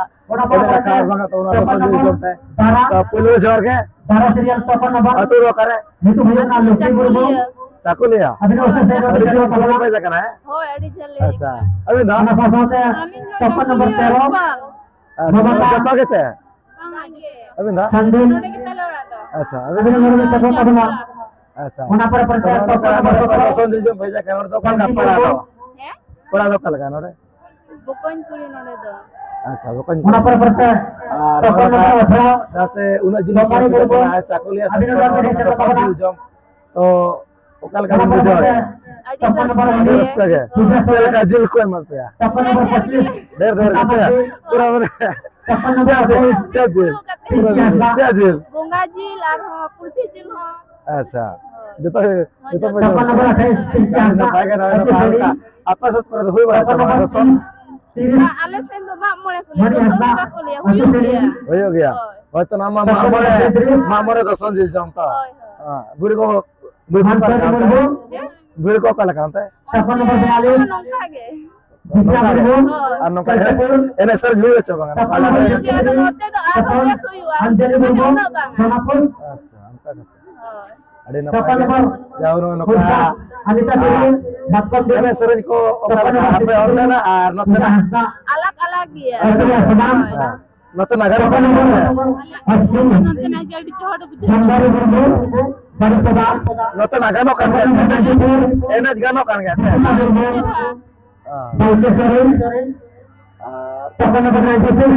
ᱮᱱᱮᱡ ᱟᱠᱷᱲᱟ ᱟᱨ ᱵᱟᱝ ᱛᱚ ᱚᱱᱟ ᱫᱚ ᱥᱟᱺᱜᱤᱧ ᱡᱚᱢ ᱛᱮ᱾ ᱛᱚ ᱯᱩᱭᱞᱩ ᱡᱚᱦᱟᱨ ᱜᱮ᱾ ᱟᱹᱛᱩ ᱫᱚ ᱚᱠᱟᱨᱮ? ᱟᱹᱛᱩ ᱪᱟᱠᱩᱞᱤᱭᱟᱹ᱾ ᱪᱟᱠᱩᱞᱤᱭᱟᱹ? ᱟᱹᱰᱤ ᱡᱷᱟᱹᱞ ᱯᱮ ᱦᱮᱡ ᱟᱠᱟᱱᱟ, ᱦᱮᱸ? ᱦᱳᱭ, ᱟᱹᱰᱤ ᱡᱷᱟᱹᱞ ᱞᱮ ᱦᱮᱡ ᱟᱪᱪᱷᱟ᱾ ᱟᱹᱵᱤᱱ ᱫᱚ? ᱟᱹᱞᱤᱧ ᱦᱚᱸ ᱪᱟᱠᱩᱞᱤᱭᱟᱹ ᱢᱩᱱᱥᱤᱯᱟᱞ᱾ ᱟᱪᱪᱷᱟ, ᱡᱚᱛᱚ ᱜᱮ ᱪᱮ? ᱵᱟᱝ ᱜᱮ᱾ ᱟᱹᱵᱤᱱ ᱫᱚ? ᱱᱚᱰᱮ ᱜᱮ ᱛᱟᱞᱮ ᱚᱲᱟᱜ ᱫᱚ᱾ ᱟᱪᱪᱷᱟ, ᱟᱹᱵᱤᱱ ᱫᱚ ᱱᱚᱰᱮ ᱜᱮ ᱪᱟᱠᱩᱞᱤᱭᱟᱹ ᱛᱟᱵᱚᱱᱟ᱾ ᱟᱪᱪᱷᱟ᱾ ᱚᱱᱟ ᱯᱚᱨᱮ ᱯᱚᱨᱮ ᱛᱮ ᱛᱚ ᱱᱚᱰᱮ ᱛᱚᱯᱚᱱ ᱱᱚᱰᱮ ᱱᱚᱢᱵᱚᱨ ᱯᱮ ᱥᱚᱛᱨᱚ᱾ ᱫᱚᱥᱚᱱ ᱡᱤᱞ ᱡᱚᱢ ᱯᱮ ᱦᱮᱡ ᱟᱠᱟᱱᱟ, ᱱᱚᱰᱮ ᱫᱚ ᱚᱠᱟ ᱞᱮᱠᱟ ᱯᱟᱲᱟ ᱫᱚ? ᱦᱮᱸ? ᱯᱟᱲᱟ ᱫᱚ ᱚᱠᱟ ᱞᱮᱠᱟ ᱱᱚᱰᱮ? ᱵᱚᱠᱚᱧ ᱠᱩᱲᱤ ᱱᱚᱰᱮ ᱫᱚ᱾ ᱟᱪᱪᱷᱟ, ᱵᱚᱠᱚᱧ ᱚᱱᱟ ᱠᱩᱲᱤ᱾ ᱯᱚᱨᱮ ᱯᱚᱨᱮ ᱛᱮ ᱟᱨ ᱛᱚᱯᱚᱱ ᱱᱚᱰᱮ ᱱᱚᱢᱵᱚᱨ ᱟᱴᱷᱨᱚ᱾ ᱡᱟᱦᱟᱸ ᱥᱮ ᱩᱱᱟᱹᱜ ᱡᱤᱞ ᱵᱚᱠᱚᱧ ᱠᱚ ᱠᱩᱲᱤ᱾ ᱠᱟᱱᱟ, ᱪᱟᱠᱩᱞᱤᱭᱟᱹ ᱥᱮᱫ ᱟᱹᱵᱤᱱ ᱠᱷᱚᱱ ᱱᱚᱰᱮ ᱱᱚᱰᱮ ᱫᱚᱥᱚᱱ ᱛᱟᱵᱚᱱᱟ᱾ ᱡᱤᱞ ᱡᱚᱢ᱾ ᱛᱚ ᱚᱠᱟ ᱞᱮᱠᱟ ᱵᱤᱱ ᱵᱩᱡᱷᱟᱹᱣᱮᱫᱼᱟ? ᱟᱹᱰᱤ ᱨᱟᱹᱥᱠᱟᱹ ᱜᱮ᱾ ᱪᱮᱫ ᱞᱮᱠᱟ ᱡᱤᱞ ᱠᱚ ᱮᱢᱟ ᱯᱮᱭᱟ? ᱰᱷᱮᱨ ᱰᱷᱮᱨ ᱜᱮ᱾ ᱰᱷᱮᱨ ᱰᱷᱮᱨ ᱜᱮ ᱪᱮᱫ? ᱯᱩᱨᱟᱹ ᱢᱟᱱᱮ ᱪᱮᱫ ᱡᱤᱞ? ᱪᱮᱫ ᱡᱤᱞ? ᱯᱩᱨᱟᱹ ᱡᱤᱞ᱾ ᱪᱮᱫ ᱡᱤᱞ? ᱵᱚᱸᱜᱟ ᱡᱤᱞ ᱟᱨᱦᱚᱸ ᱯᱩᱞᱴᱤ ᱡᱤᱞ ᱦᱚᱸ᱾ ᱟᱪᱪᱷᱟ᱾ ᱦᱳᱭ᱾ ᱡᱚᱛᱚ ᱜᱮ, ᱦᱳᱭ, ᱡᱚᱛᱚ ᱯᱮ ᱡᱚᱛᱚ᱾ ᱡᱚᱢᱟ? ᱟᱹᱰᱤ ᱱᱟᱯᱟᱭ ᱜᱮ ᱱᱚᱜᱼᱚᱭ ᱱᱚᱝᱠᱟ ᱦᱟᱞᱠᱟ᱾ ᱟᱯᱮ ᱥᱮᱫ ᱠᱚᱨᱮ ᱫᱚ ᱦᱩᱭ ᱵᱟᱲᱟᱜᱼᱟ ᱥᱮ ᱵᱟᱝ ᱫᱚᱥᱚᱱ? ᱟᱞᱮ ᱥᱮᱱ ᱫᱚ ᱢᱟᱜ ᱢᱚᱬᱮ ᱠᱚ ᱞᱟᱹᱭᱟ, ᱫᱚᱥᱚᱱ ᱫᱚ ᱵᱟᱠᱚ ᱞᱟᱹᱭᱟ, ᱦᱩᱭᱩᱜ ᱜᱮᱭᱟ᱾ ᱦᱩᱭᱩᱜ ᱜᱮᱭᱟ᱾ ᱦᱳᱭ᱾ ᱦᱚᱭᱛᱚ ᱱᱚᱣᱟ ᱢᱟ ᱢᱟᱜ ᱢᱚᱬᱮ, ᱢᱟᱜ ᱢᱚᱬᱮ ᱫᱚᱥᱚᱱ ᱡᱤᱞ ᱡᱚᱢ ᱛᱚ᱾ ᱦᱳᱭ, ᱦᱳᱭ᱾ ᱦᱮᱸ, ᱵᱩᱲᱤ ᱠᱚ, ᱵᱩᱲᱤ ᱠᱚ ᱚᱠᱟ ᱞᱮᱠᱟ ᱚᱱᱛᱮ? ᱪᱮᱫ? ᱵᱩᱲᱤ ᱠᱚ ᱚᱠᱟ ᱞᱮᱠᱟ ᱚᱱᱛᱮ? ᱚᱱᱛᱮ ᱦᱚᱸ ᱱᱚᱝᱠᱟ ᱜᱮ᱾ ᱱᱚᱝᱠᱟ ᱜᱮ? ᱦᱳᱭ᱾ ᱟᱨ ᱱᱚᱝᱠᱟ ᱮᱱᱮᱡ, ᱮᱱᱮᱡ ᱥᱮᱨᱮᱧ ᱦᱩᱭᱩᱜᱼᱟ ᱪᱮ ᱵᱟᱝᱟ? ᱱᱚᱝᱠᱟ ᱞᱟᱜᱽᱲᱮ? ᱦᱩᱭᱩᱜ ᱜᱮᱭᱟ, ᱟᱫᱚ ᱱᱚᱛᱮ ᱫᱚ ᱟᱨᱦᱚᱸ ᱵᱮᱥ ᱦᱩᱭᱩᱜᱼᱟ᱾ ᱢᱟᱱᱮ ᱩᱱᱟᱹᱜ ᱵᱟᱝ᱾ ᱟᱪᱪᱷᱟ, ᱚᱱᱠᱟ ᱠᱟᱛᱷᱟ᱾ ᱦᱳᱭ᱾ ᱟᱹᱰᱤ ᱱᱟᱯᱟᱭ ᱜᱮ᱾ ᱡᱟᱣ ᱱᱚᱜᱼᱚᱭ ᱱᱚᱝᱠᱟ, ᱟᱨ ᱮᱱᱮᱡ ᱥᱮᱨᱮᱧ ᱠᱚ ᱚᱠᱟ ᱞᱮᱠᱟ ᱟᱯᱮ ᱚᱱᱛᱮᱱᱟᱜ ᱟᱨ ᱱᱚᱛᱮᱱᱟᱜ? ᱟᱞᱟᱜᱽ ᱟᱞᱟᱜᱽ ᱜᱮᱭᱟ᱾ ᱦᱳᱭ᱾ ᱦᱮᱸ᱾ ᱱᱚᱛᱮᱱᱟᱜ ᱜᱟᱱᱚᱜ ᱠᱟᱱ ᱜᱮᱭᱟ᱾ ᱱᱚᱛᱮᱱᱟᱜ ᱜᱮ ᱟᱹᱰᱤ ᱪᱚᱦᱚᱲ ᱵᱩᱡᱷᱟᱹᱜᱼᱟ᱾ ᱱᱚᱛᱮᱱᱟᱜ ᱜᱟᱱᱚᱜ ᱠᱟᱱ ᱜᱮᱭᱟ᱾ ᱮᱱᱮᱡ ᱜᱟᱱᱚᱜ ᱠᱟᱱ ᱜᱮᱭᱟ᱾ ᱦᱮᱸ᱾ ᱵᱟᱝᱜᱮ ᱥᱮᱨᱮᱧ, ᱟᱨ ᱛᱚᱯᱚᱱ ᱱᱚᱜᱚᱨ ᱨᱮᱱᱟᱜ ᱵᱤᱥᱮᱥ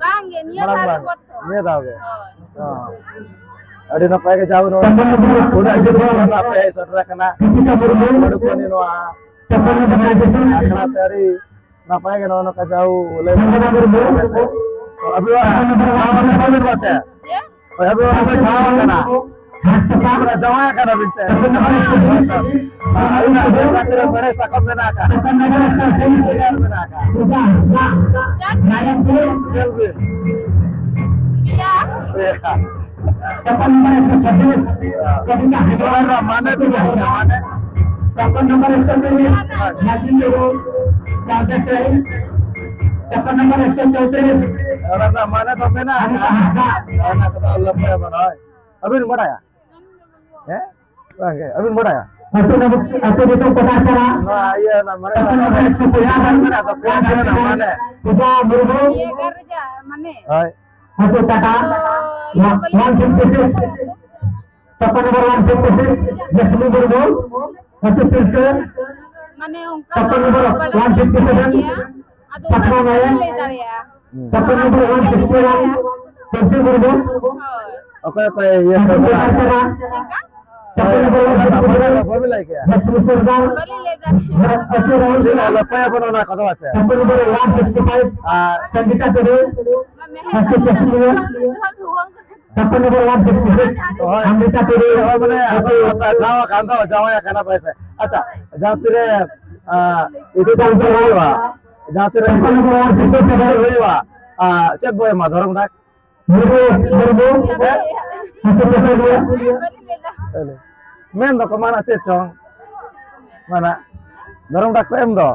ᱵᱟᱝᱜᱮ, ᱱᱤᱭᱟᱹ ᱢᱟᱲᱟᱝ ᱫᱷᱟᱣ ᱜᱮ ᱵᱟᱝ᱾ ᱯᱨᱚᱛᱷᱚᱢ᱾ ᱱᱤᱭᱟᱹ ᱫᱷᱟᱣ ᱜᱮ᱾ ᱦᱳᱭ᱾ ᱦᱚᱸ᱾ ᱟᱹᱰᱤ ᱱᱟᱯᱟᱭ ᱜᱮ ᱡᱟᱣ ᱱᱚᱣᱟ ᱛᱚᱯᱚᱱ ᱱᱚᱜᱚᱨ ᱩᱱᱟᱹᱜ ᱡᱤᱞ ᱠᱷᱚᱱ ᱟᱯᱮ ᱦᱮᱡ ᱥᱮᱴᱮᱨ ᱟᱠᱟᱱᱟ᱾ ᱫᱤᱯᱤᱠᱟ ᱢᱩᱨᱢᱩ᱾ ᱢᱟᱹᱰᱩᱠᱚᱱᱤ ᱱᱚᱣᱟ ᱛᱚᱯᱚᱱ ᱱᱚᱜᱚᱨ ᱨᱮᱱᱟᱜ ᱵᱤᱥᱮᱥ ᱟᱠᱷᱲᱟ ᱛᱮ ᱟᱹᱰᱤ ᱱᱟᱯᱟᱭ ᱜᱮ ᱱᱚᱜᱼᱚ ᱱᱚᱝᱠᱟ ᱡᱟᱣ ᱞᱟᱹᱭ ᱥᱟᱱᱛᱟᱲ ᱢᱩᱨᱢᱩ᱾ ᱛᱚ ᱟᱹᱵᱤᱱᱟᱜ ᱱᱟᱣᱟ ᱱᱟᱣᱟ ᱵᱤᱱ ᱪᱮᱫ? ᱦᱳᱭ, ᱟᱹᱵᱤᱱ ᱦᱚᱸ ᱵᱤᱱ ᱡᱟᱶᱟᱭ ᱠᱟᱱᱟ᱾ ᱟᱹᱵᱤᱱ ᱡᱟᱶᱟᱭ ᱠᱟᱱᱟ ᱵᱤᱱ ᱪᱮᱫ? ᱦᱳᱭ ᱛᱚ᱾ ᱟᱹᱵᱤᱱᱟᱜ ᱜᱟᱛᱮ ᱨᱮ ᱵᱟᱲᱮ ᱥᱟᱠᱚᱢ ᱢᱮᱱᱟᱜ ᱟᱠᱟᱫ᱾ ᱵᱷᱮᱜᱟᱨ ᱢᱮᱱᱟᱜ ᱟᱠᱟᱫ᱾ ᱧᱮᱞ ᱵᱤᱱ᱾ ᱪᱷᱟᱯᱯᱟᱱ ᱱᱚᱢᱵᱚᱨ ᱮᱠᱥᱚ ᱪᱷᱟᱵᱵᱤᱥ, ᱠᱚᱵᱤᱛᱟ ᱦᱮᱢᱵᱨᱚᱢ᱾ ᱚᱱᱟ ᱢᱟᱱᱮ ᱫᱚ ᱪᱮᱫ ᱠᱟᱱᱟ? ᱢᱟᱱᱮ? ᱪᱷᱟᱯᱯᱟᱱ ᱱᱚᱢᱵᱚᱨ ᱮᱠᱥᱚ ᱛᱮᱭᱤᱥ, ᱱᱟᱜᱤᱱ ᱴᱩᱰᱩ, ᱪᱟᱨᱫᱮᱥᱮ᱾ ᱪᱷᱟᱯᱯᱟᱱ ᱱᱚᱢᱵᱚᱨ ᱮᱠᱥᱚ ᱪᱳᱭᱛᱨᱤᱥ, ᱚᱱᱟ ᱨᱮᱱᱟᱜ ᱢᱟᱱᱮ ᱫᱚ ᱢᱮᱱᱟᱜᱼᱟ᱾ ᱚᱱᱟ ᱠᱚᱫᱚ ᱟᱞᱚᱯᱮ ᱵᱟᱲᱟᱭ᱾ ᱟᱹᱵᱤᱱ ᱵᱟᱲᱟᱭᱟ? ᱦᱮᱸ? ᱵᱟᱝ ᱜᱮ, ᱟᱹᱵᱤᱱ ᱵᱟᱲᱟᱭᱟ? ᱟᱹᱛᱩ ᱱᱚᱢᱵᱚᱨ, ᱟᱹᱛᱩ ᱧᱩᱛᱩᱢ ᱠᱚ ᱛᱟᱦᱮᱸ ᱠᱟᱱᱟ᱾ ᱱᱚᱣᱟ ᱤᱭᱟᱹ ᱨᱮᱱᱟᱜ ᱢᱟᱱᱮ ᱪᱷᱟᱯᱯᱟᱱ ᱱᱚᱢᱵᱚᱨ ᱮᱠᱥᱚ ᱯᱚᱸᱪᱟᱥ, ᱢᱮᱱᱟᱜ ᱫᱚ ᱯᱚᱸᱪᱟᱥ ᱨᱮᱱᱟᱜ ᱢᱟᱱᱮ᱾ ᱯᱩᱡᱟ ᱢᱩᱨᱢᱩ᱾ ᱤᱭᱟᱹ ᱮᱜᱟᱨᱚ ᱨᱮᱭᱟᱜ ᱢᱟᱱᱮ᱾ ᱦᱳᱭ᱾ ᱟᱹᱛᱩ ᱴᱟᱴᱟ, ᱛᱚ, ᱤᱭᱟᱹ ᱵᱟᱹᱞᱤᱧ ᱚᱣᱟᱱ ᱯᱷᱤᱯᱴᱤ ᱥᱤᱠᱥ᱾ ᱪᱷᱟᱯᱯᱟᱱ number one fifty six, Lakshmi Murmu. ᱟᱹᱛᱩ ᱯᱤᱞᱪᱩ᱾ ᱢᱟᱱᱮ ᱚᱱᱠᱟ ᱪᱷᱟᱯᱯᱟᱱ ᱫᱚ ᱱᱚᱢᱵᱚᱨ ᱵᱟᱰᱟᱭ ᱚᱣᱟᱱ ᱯᱷᱤᱯᱴᱤ ᱥᱮᱵᱷᱮᱱ, ᱜᱮᱭᱟ᱾ ᱟᱫᱚ ᱥᱟᱛᱱᱟ ᱩᱱᱟᱹᱜ ᱫᱚ ᱱᱟᱭᱟ᱾ ᱵᱟᱹᱞᱤᱧ ᱞᱟᱹᱭ ᱫᱟᱲᱮᱭᱟᱜᱼᱟ᱾ ᱦᱩᱸ᱾ ᱪᱷᱟᱯᱯᱟᱱ ᱱᱚᱢᱵᱚᱨ ᱚᱣᱟᱱ ᱥᱤᱠᱥᱴᱤ ᱚᱣᱟᱱ, ᱦᱳᱭ᱾ ᱯᱩᱱᱥᱤ ᱢᱩᱨᱢᱩ᱾ ᱚᱠᱚᱭ ᱚᱠᱚᱭ ᱤᱭᱟᱹ ᱟᱹᱛᱩ ᱠᱚ ᱠᱚ ᱵᱟᱲᱟᱭᱟ? ᱪᱮᱫᱠᱟ? ᱪᱷᱟᱯᱯᱟᱱ ᱱᱚᱢᱵᱚᱨ ᱚᱣᱟᱱ ᱥᱤᱠᱥᱴᱤ ᱯᱷᱳᱨ, ᱵᱟᱹᱵᱤᱱ ᱞᱟᱹᱭ ᱠᱮᱭᱟ? ᱞᱚᱠᱥᱢᱤ ᱥᱚᱨᱫᱟᱨ᱾ ᱵᱟᱹᱞᱤᱧ ᱞᱟᱹᱭ ᱫᱟᱲᱮᱭᱟᱜᱼᱟ᱾ ᱟᱹᱛᱩ ᱨᱟᱦᱩᱞ ᱪᱮᱫ ᱠᱮᱞᱟ᱾ ᱟᱞᱚ ᱯᱟᱭᱟ ᱵᱚᱱ ᱚᱱᱟ ᱠᱚᱫᱚ ᱟᱪᱪᱷᱟ᱾ ᱪᱷᱟᱯᱯᱟᱱ ᱱᱚᱢᱵᱚᱨ ᱚᱣᱟᱱ ᱥᱤᱠᱥᱴᱤ ᱯᱷᱟᱭᱤᱵᱷ, ᱟᱨ ᱥᱚᱝᱜᱤᱛᱟ ᱴᱩᱰᱩ᱾ ᱢᱟ ᱢᱮᱦᱮᱨ ᱟᱹᱛᱩ ᱪᱟᱹᱠᱩᱞᱤᱭᱟᱹ᱾ ᱪᱷᱟᱯᱯᱟᱱ ᱱᱚᱢᱵᱚᱨ ᱚᱣᱟᱱ ᱥᱤᱠᱥᱴᱤ ᱥᱤᱠᱥ, ᱦᱳᱭ᱾ ᱚᱢᱨᱤᱛᱟ ᱴᱩᱰᱩ᱾ ᱦᱳᱭ, ᱢᱟᱱᱮ ᱟᱹᱛᱩ ᱟᱯᱮ ᱴᱷᱟᱶ ᱠᱷᱟᱱ ᱫᱚ ᱡᱟᱶᱟᱭ ᱠᱟᱱᱟ ᱯᱮ ᱥᱮ? ᱟᱪᱪᱷᱟ, ᱡᱟᱦᱟᱸ ᱛᱤᱨᱮ, ᱟᱸ, ᱤᱛᱩᱫ ᱟᱥᱲᱟ ᱦᱩᱭᱩᱜᱼᱟ, ᱡᱟᱦᱟᱸ ᱛᱤᱨᱮ ᱪᱷᱟᱯᱯᱟᱱ ᱱᱚᱢᱵᱚᱨ ᱚᱣᱟᱱ ᱥᱤᱠᱥᱴᱤ ᱥᱤᱠᱥ ᱦᱩᱭᱩᱜᱼᱟ, ᱟᱸ, ᱪᱮᱫ ᱵᱚ ᱮᱢᱟ ᱫᱷᱚᱨᱚᱢ ᱰᱟᱠ? ᱢᱩᱨᱢᱩ, ᱢᱩᱨᱢᱩ, ᱦᱮᱸ? ᱟᱹᱛᱩ ᱪᱟᱹᱠᱩᱞᱤᱭᱟᱹ᱾ ᱢᱮᱱ ᱫᱚᱠᱚ ᱢᱟᱱᱟ ᱪᱮᱫ ᱪᱚᱝ? ᱢᱟᱱᱟ ᱫᱷᱚᱨᱚᱢ ᱰᱟᱠ ᱠᱚ ᱮᱢ ᱫᱚ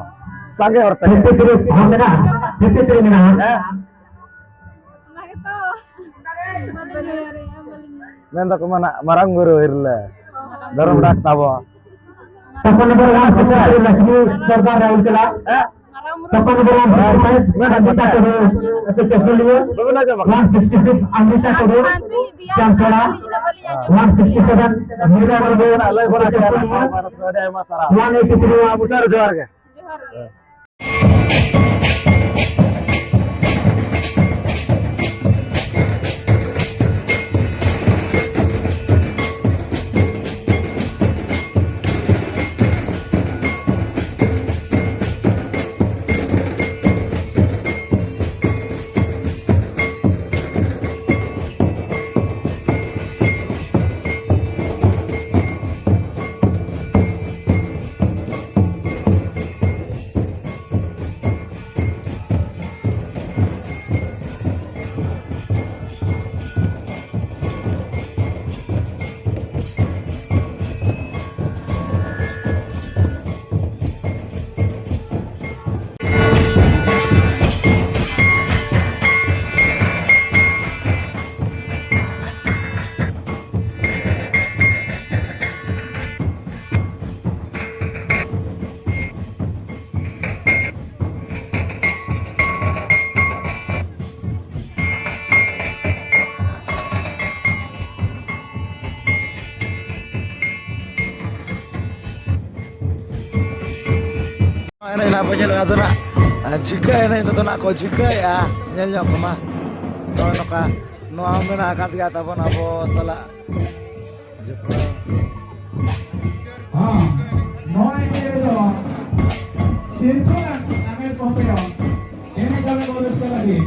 ᱥᱟᱸᱜᱮ ᱦᱚᱲ ᱛᱮ᱾ ᱯᱷᱤᱯᱴᱤ ᱛᱷᱨᱤ ᱦᱚᱸ ᱢᱮᱱᱟᱜᱼᱟ, ᱯᱷᱤᱯᱴᱤ ᱛᱷᱨᱤ ᱢᱮᱱᱟᱜᱼᱟ᱾ ᱦᱮᱸ? ᱚᱱᱟ ᱜᱮᱛᱚ᱾ ᱢᱮᱱ ᱫᱚᱠᱚ ᱢᱮᱱᱟ, ᱢᱟᱨᱟᱝ ᱵᱩᱨᱩ ᱦᱤᱨᱞᱟᱹ, ᱫᱷᱚᱨᱚᱢ ᱰᱟᱠ ᱛᱟᱵᱚ᱾ Token number one sixty three Lakshmi Sardar ᱨᱟᱭᱩᱨᱠᱮᱞᱟ᱾ ᱦᱮᱸ? Token number one sixty five, Amrita Tudu, ᱟᱹᱛᱩ ᱪᱟᱹᱠᱩᱞᱤᱭᱟᱹ᱾ ᱵᱟᱵᱤᱱ ᱟᱸᱡᱚᱢ ᱟᱠᱟᱫᱟ? One sixty six, Amrita Tudu, Chamchora. One sixty seven, Mira Murmu, ᱞᱟᱹᱭ ᱵᱟᱲᱟ ᱠᱮᱫᱟ ᱠᱚ, ᱟᱹᱰᱤ ᱟᱭᱢᱟ ᱥᱟᱨᱦᱟᱣ᱾ One eighty three. ᱢᱟ ᱢᱩᱪᱟᱹᱫ ᱨᱮ ᱡᱚᱦᱟᱨ ᱜᱮ᱾ ᱡᱚᱦᱟᱨ ᱜᱮ᱾ ᱮᱱᱮᱡ ᱱᱟᱜ ᱵᱚ ᱧᱮᱞᱟ, ᱟᱫᱚ ᱱᱟᱜ ᱡᱷᱤᱠᱟᱹ ᱮᱱᱮᱡ ᱱᱤᱛᱚᱜ ᱫᱚ ᱱᱟᱜ ᱠᱚ ᱡᱷᱤᱠᱟᱹᱭᱮᱜᱼᱟ᱾ ᱧᱮᱞ ᱧᱚᱜ ᱠᱚᱢᱟ᱾ ᱱᱚᱜᱼᱚᱭ ᱱᱚᱝᱠᱟ ᱱᱚᱣᱟ ᱦᱚᱸ ᱢᱮᱱᱟᱜ ᱟᱠᱟᱫ ᱜᱮᱭᱟ ᱛᱟᱵᱚᱱ ᱟᱵᱚ ᱥᱟᱞᱟᱜ ᱡᱚᱯᱲᱟᱣ᱾ ᱦᱚᱸ, ᱱᱚᱣᱟ ᱮᱱᱮᱡ ᱨᱮᱫᱚ ᱥᱤᱨᱯᱟᱹ ᱟᱨ ᱟᱢᱮᱨ ᱠᱚ ᱦᱚᱸ ᱯᱮ ᱮᱱᱮᱡ ᱟᱞᱮ ᱠᱚ ᱨᱟᱹᱥᱠᱟᱹ ᱞᱟᱹᱜᱤᱫ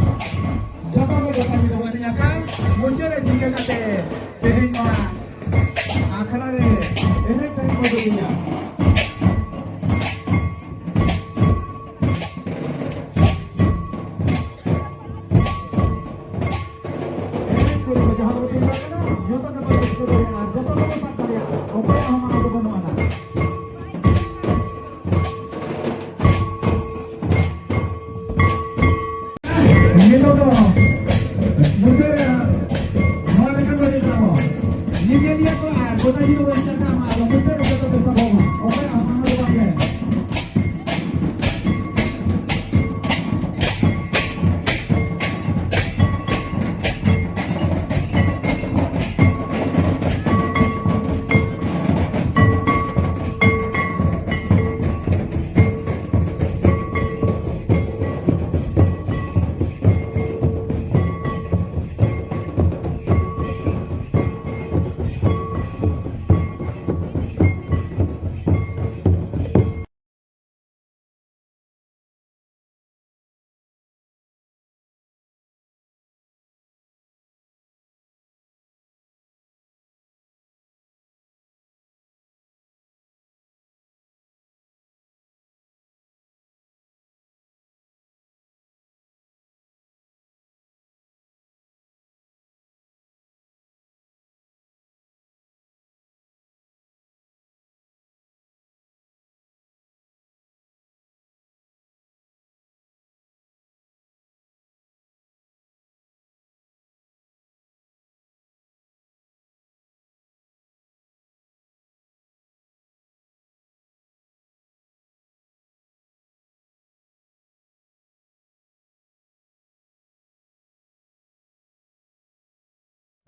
ᱡᱚᱛᱚ ᱜᱮ ᱡᱚᱛᱚ ᱜᱮ ᱵᱚᱱ ᱮᱱᱮᱡ ᱟᱠᱟᱫ᱾ ᱢᱩᱪᱟᱹᱫ ᱨᱮ ᱡᱷᱤᱠᱟᱹ ᱠᱟᱛᱮ ᱛᱮᱦᱮᱧ ᱱᱚᱣᱟ ᱟᱠᱷᱲᱟ ᱨᱮ ᱮᱱᱮᱡ ᱥᱮᱨᱮᱧ ᱠᱚ ᱩᱫᱩᱜ ᱤᱧᱟ᱾ ᱮᱱᱮᱡ ᱠᱚ ᱡᱟᱦᱟᱸ ᱫᱚ ᱢᱤᱫᱴᱤᱡ ᱡᱚᱛᱚ ᱜᱮᱵᱚᱱ ᱨᱟᱹᱥᱠᱟᱹ ᱫᱟᱲᱮᱭᱟᱜᱼᱟ, ᱡᱚᱛᱚ ᱜᱮᱵᱚᱱ ᱥᱟᱵ ᱫᱟᱲᱮᱭᱟᱜᱼᱟ, ᱚᱠᱚᱭᱟᱜ ᱦᱚᱸ ᱢᱟᱱᱟ ᱫᱚ ᱵᱟᱹᱱᱩᱜ ᱟᱱᱟ᱾ ᱱᱤᱛᱚᱜ ᱫᱚ ᱢᱩᱪᱟᱹᱫ ᱨᱮ ᱱᱚᱣᱟ ᱞᱮᱠᱟᱱ ᱵᱟᱹᱲᱤᱡ ᱠᱟᱱᱟ ᱵᱚᱱ᱾ ᱧᱮᱧᱮᱞᱤᱭᱟᱹ ᱠᱚ ᱟᱨ ᱜᱚᱴᱟ ᱡᱤᱵᱚᱱ ᱵᱟᱧᱪᱟᱜ ᱠᱟᱱᱟ, ᱟᱫᱚ ᱢᱩᱪᱟᱹᱫ ᱨᱮ ᱡᱚᱛᱚ ᱯᱮ ᱥᱟᱵᱚᱜ ᱢᱟ, ᱚᱠᱚᱭᱟᱜ ᱦᱚᱸ ᱢᱟᱱᱟ ᱫᱚ ᱵᱟᱝ ᱜᱮ᱾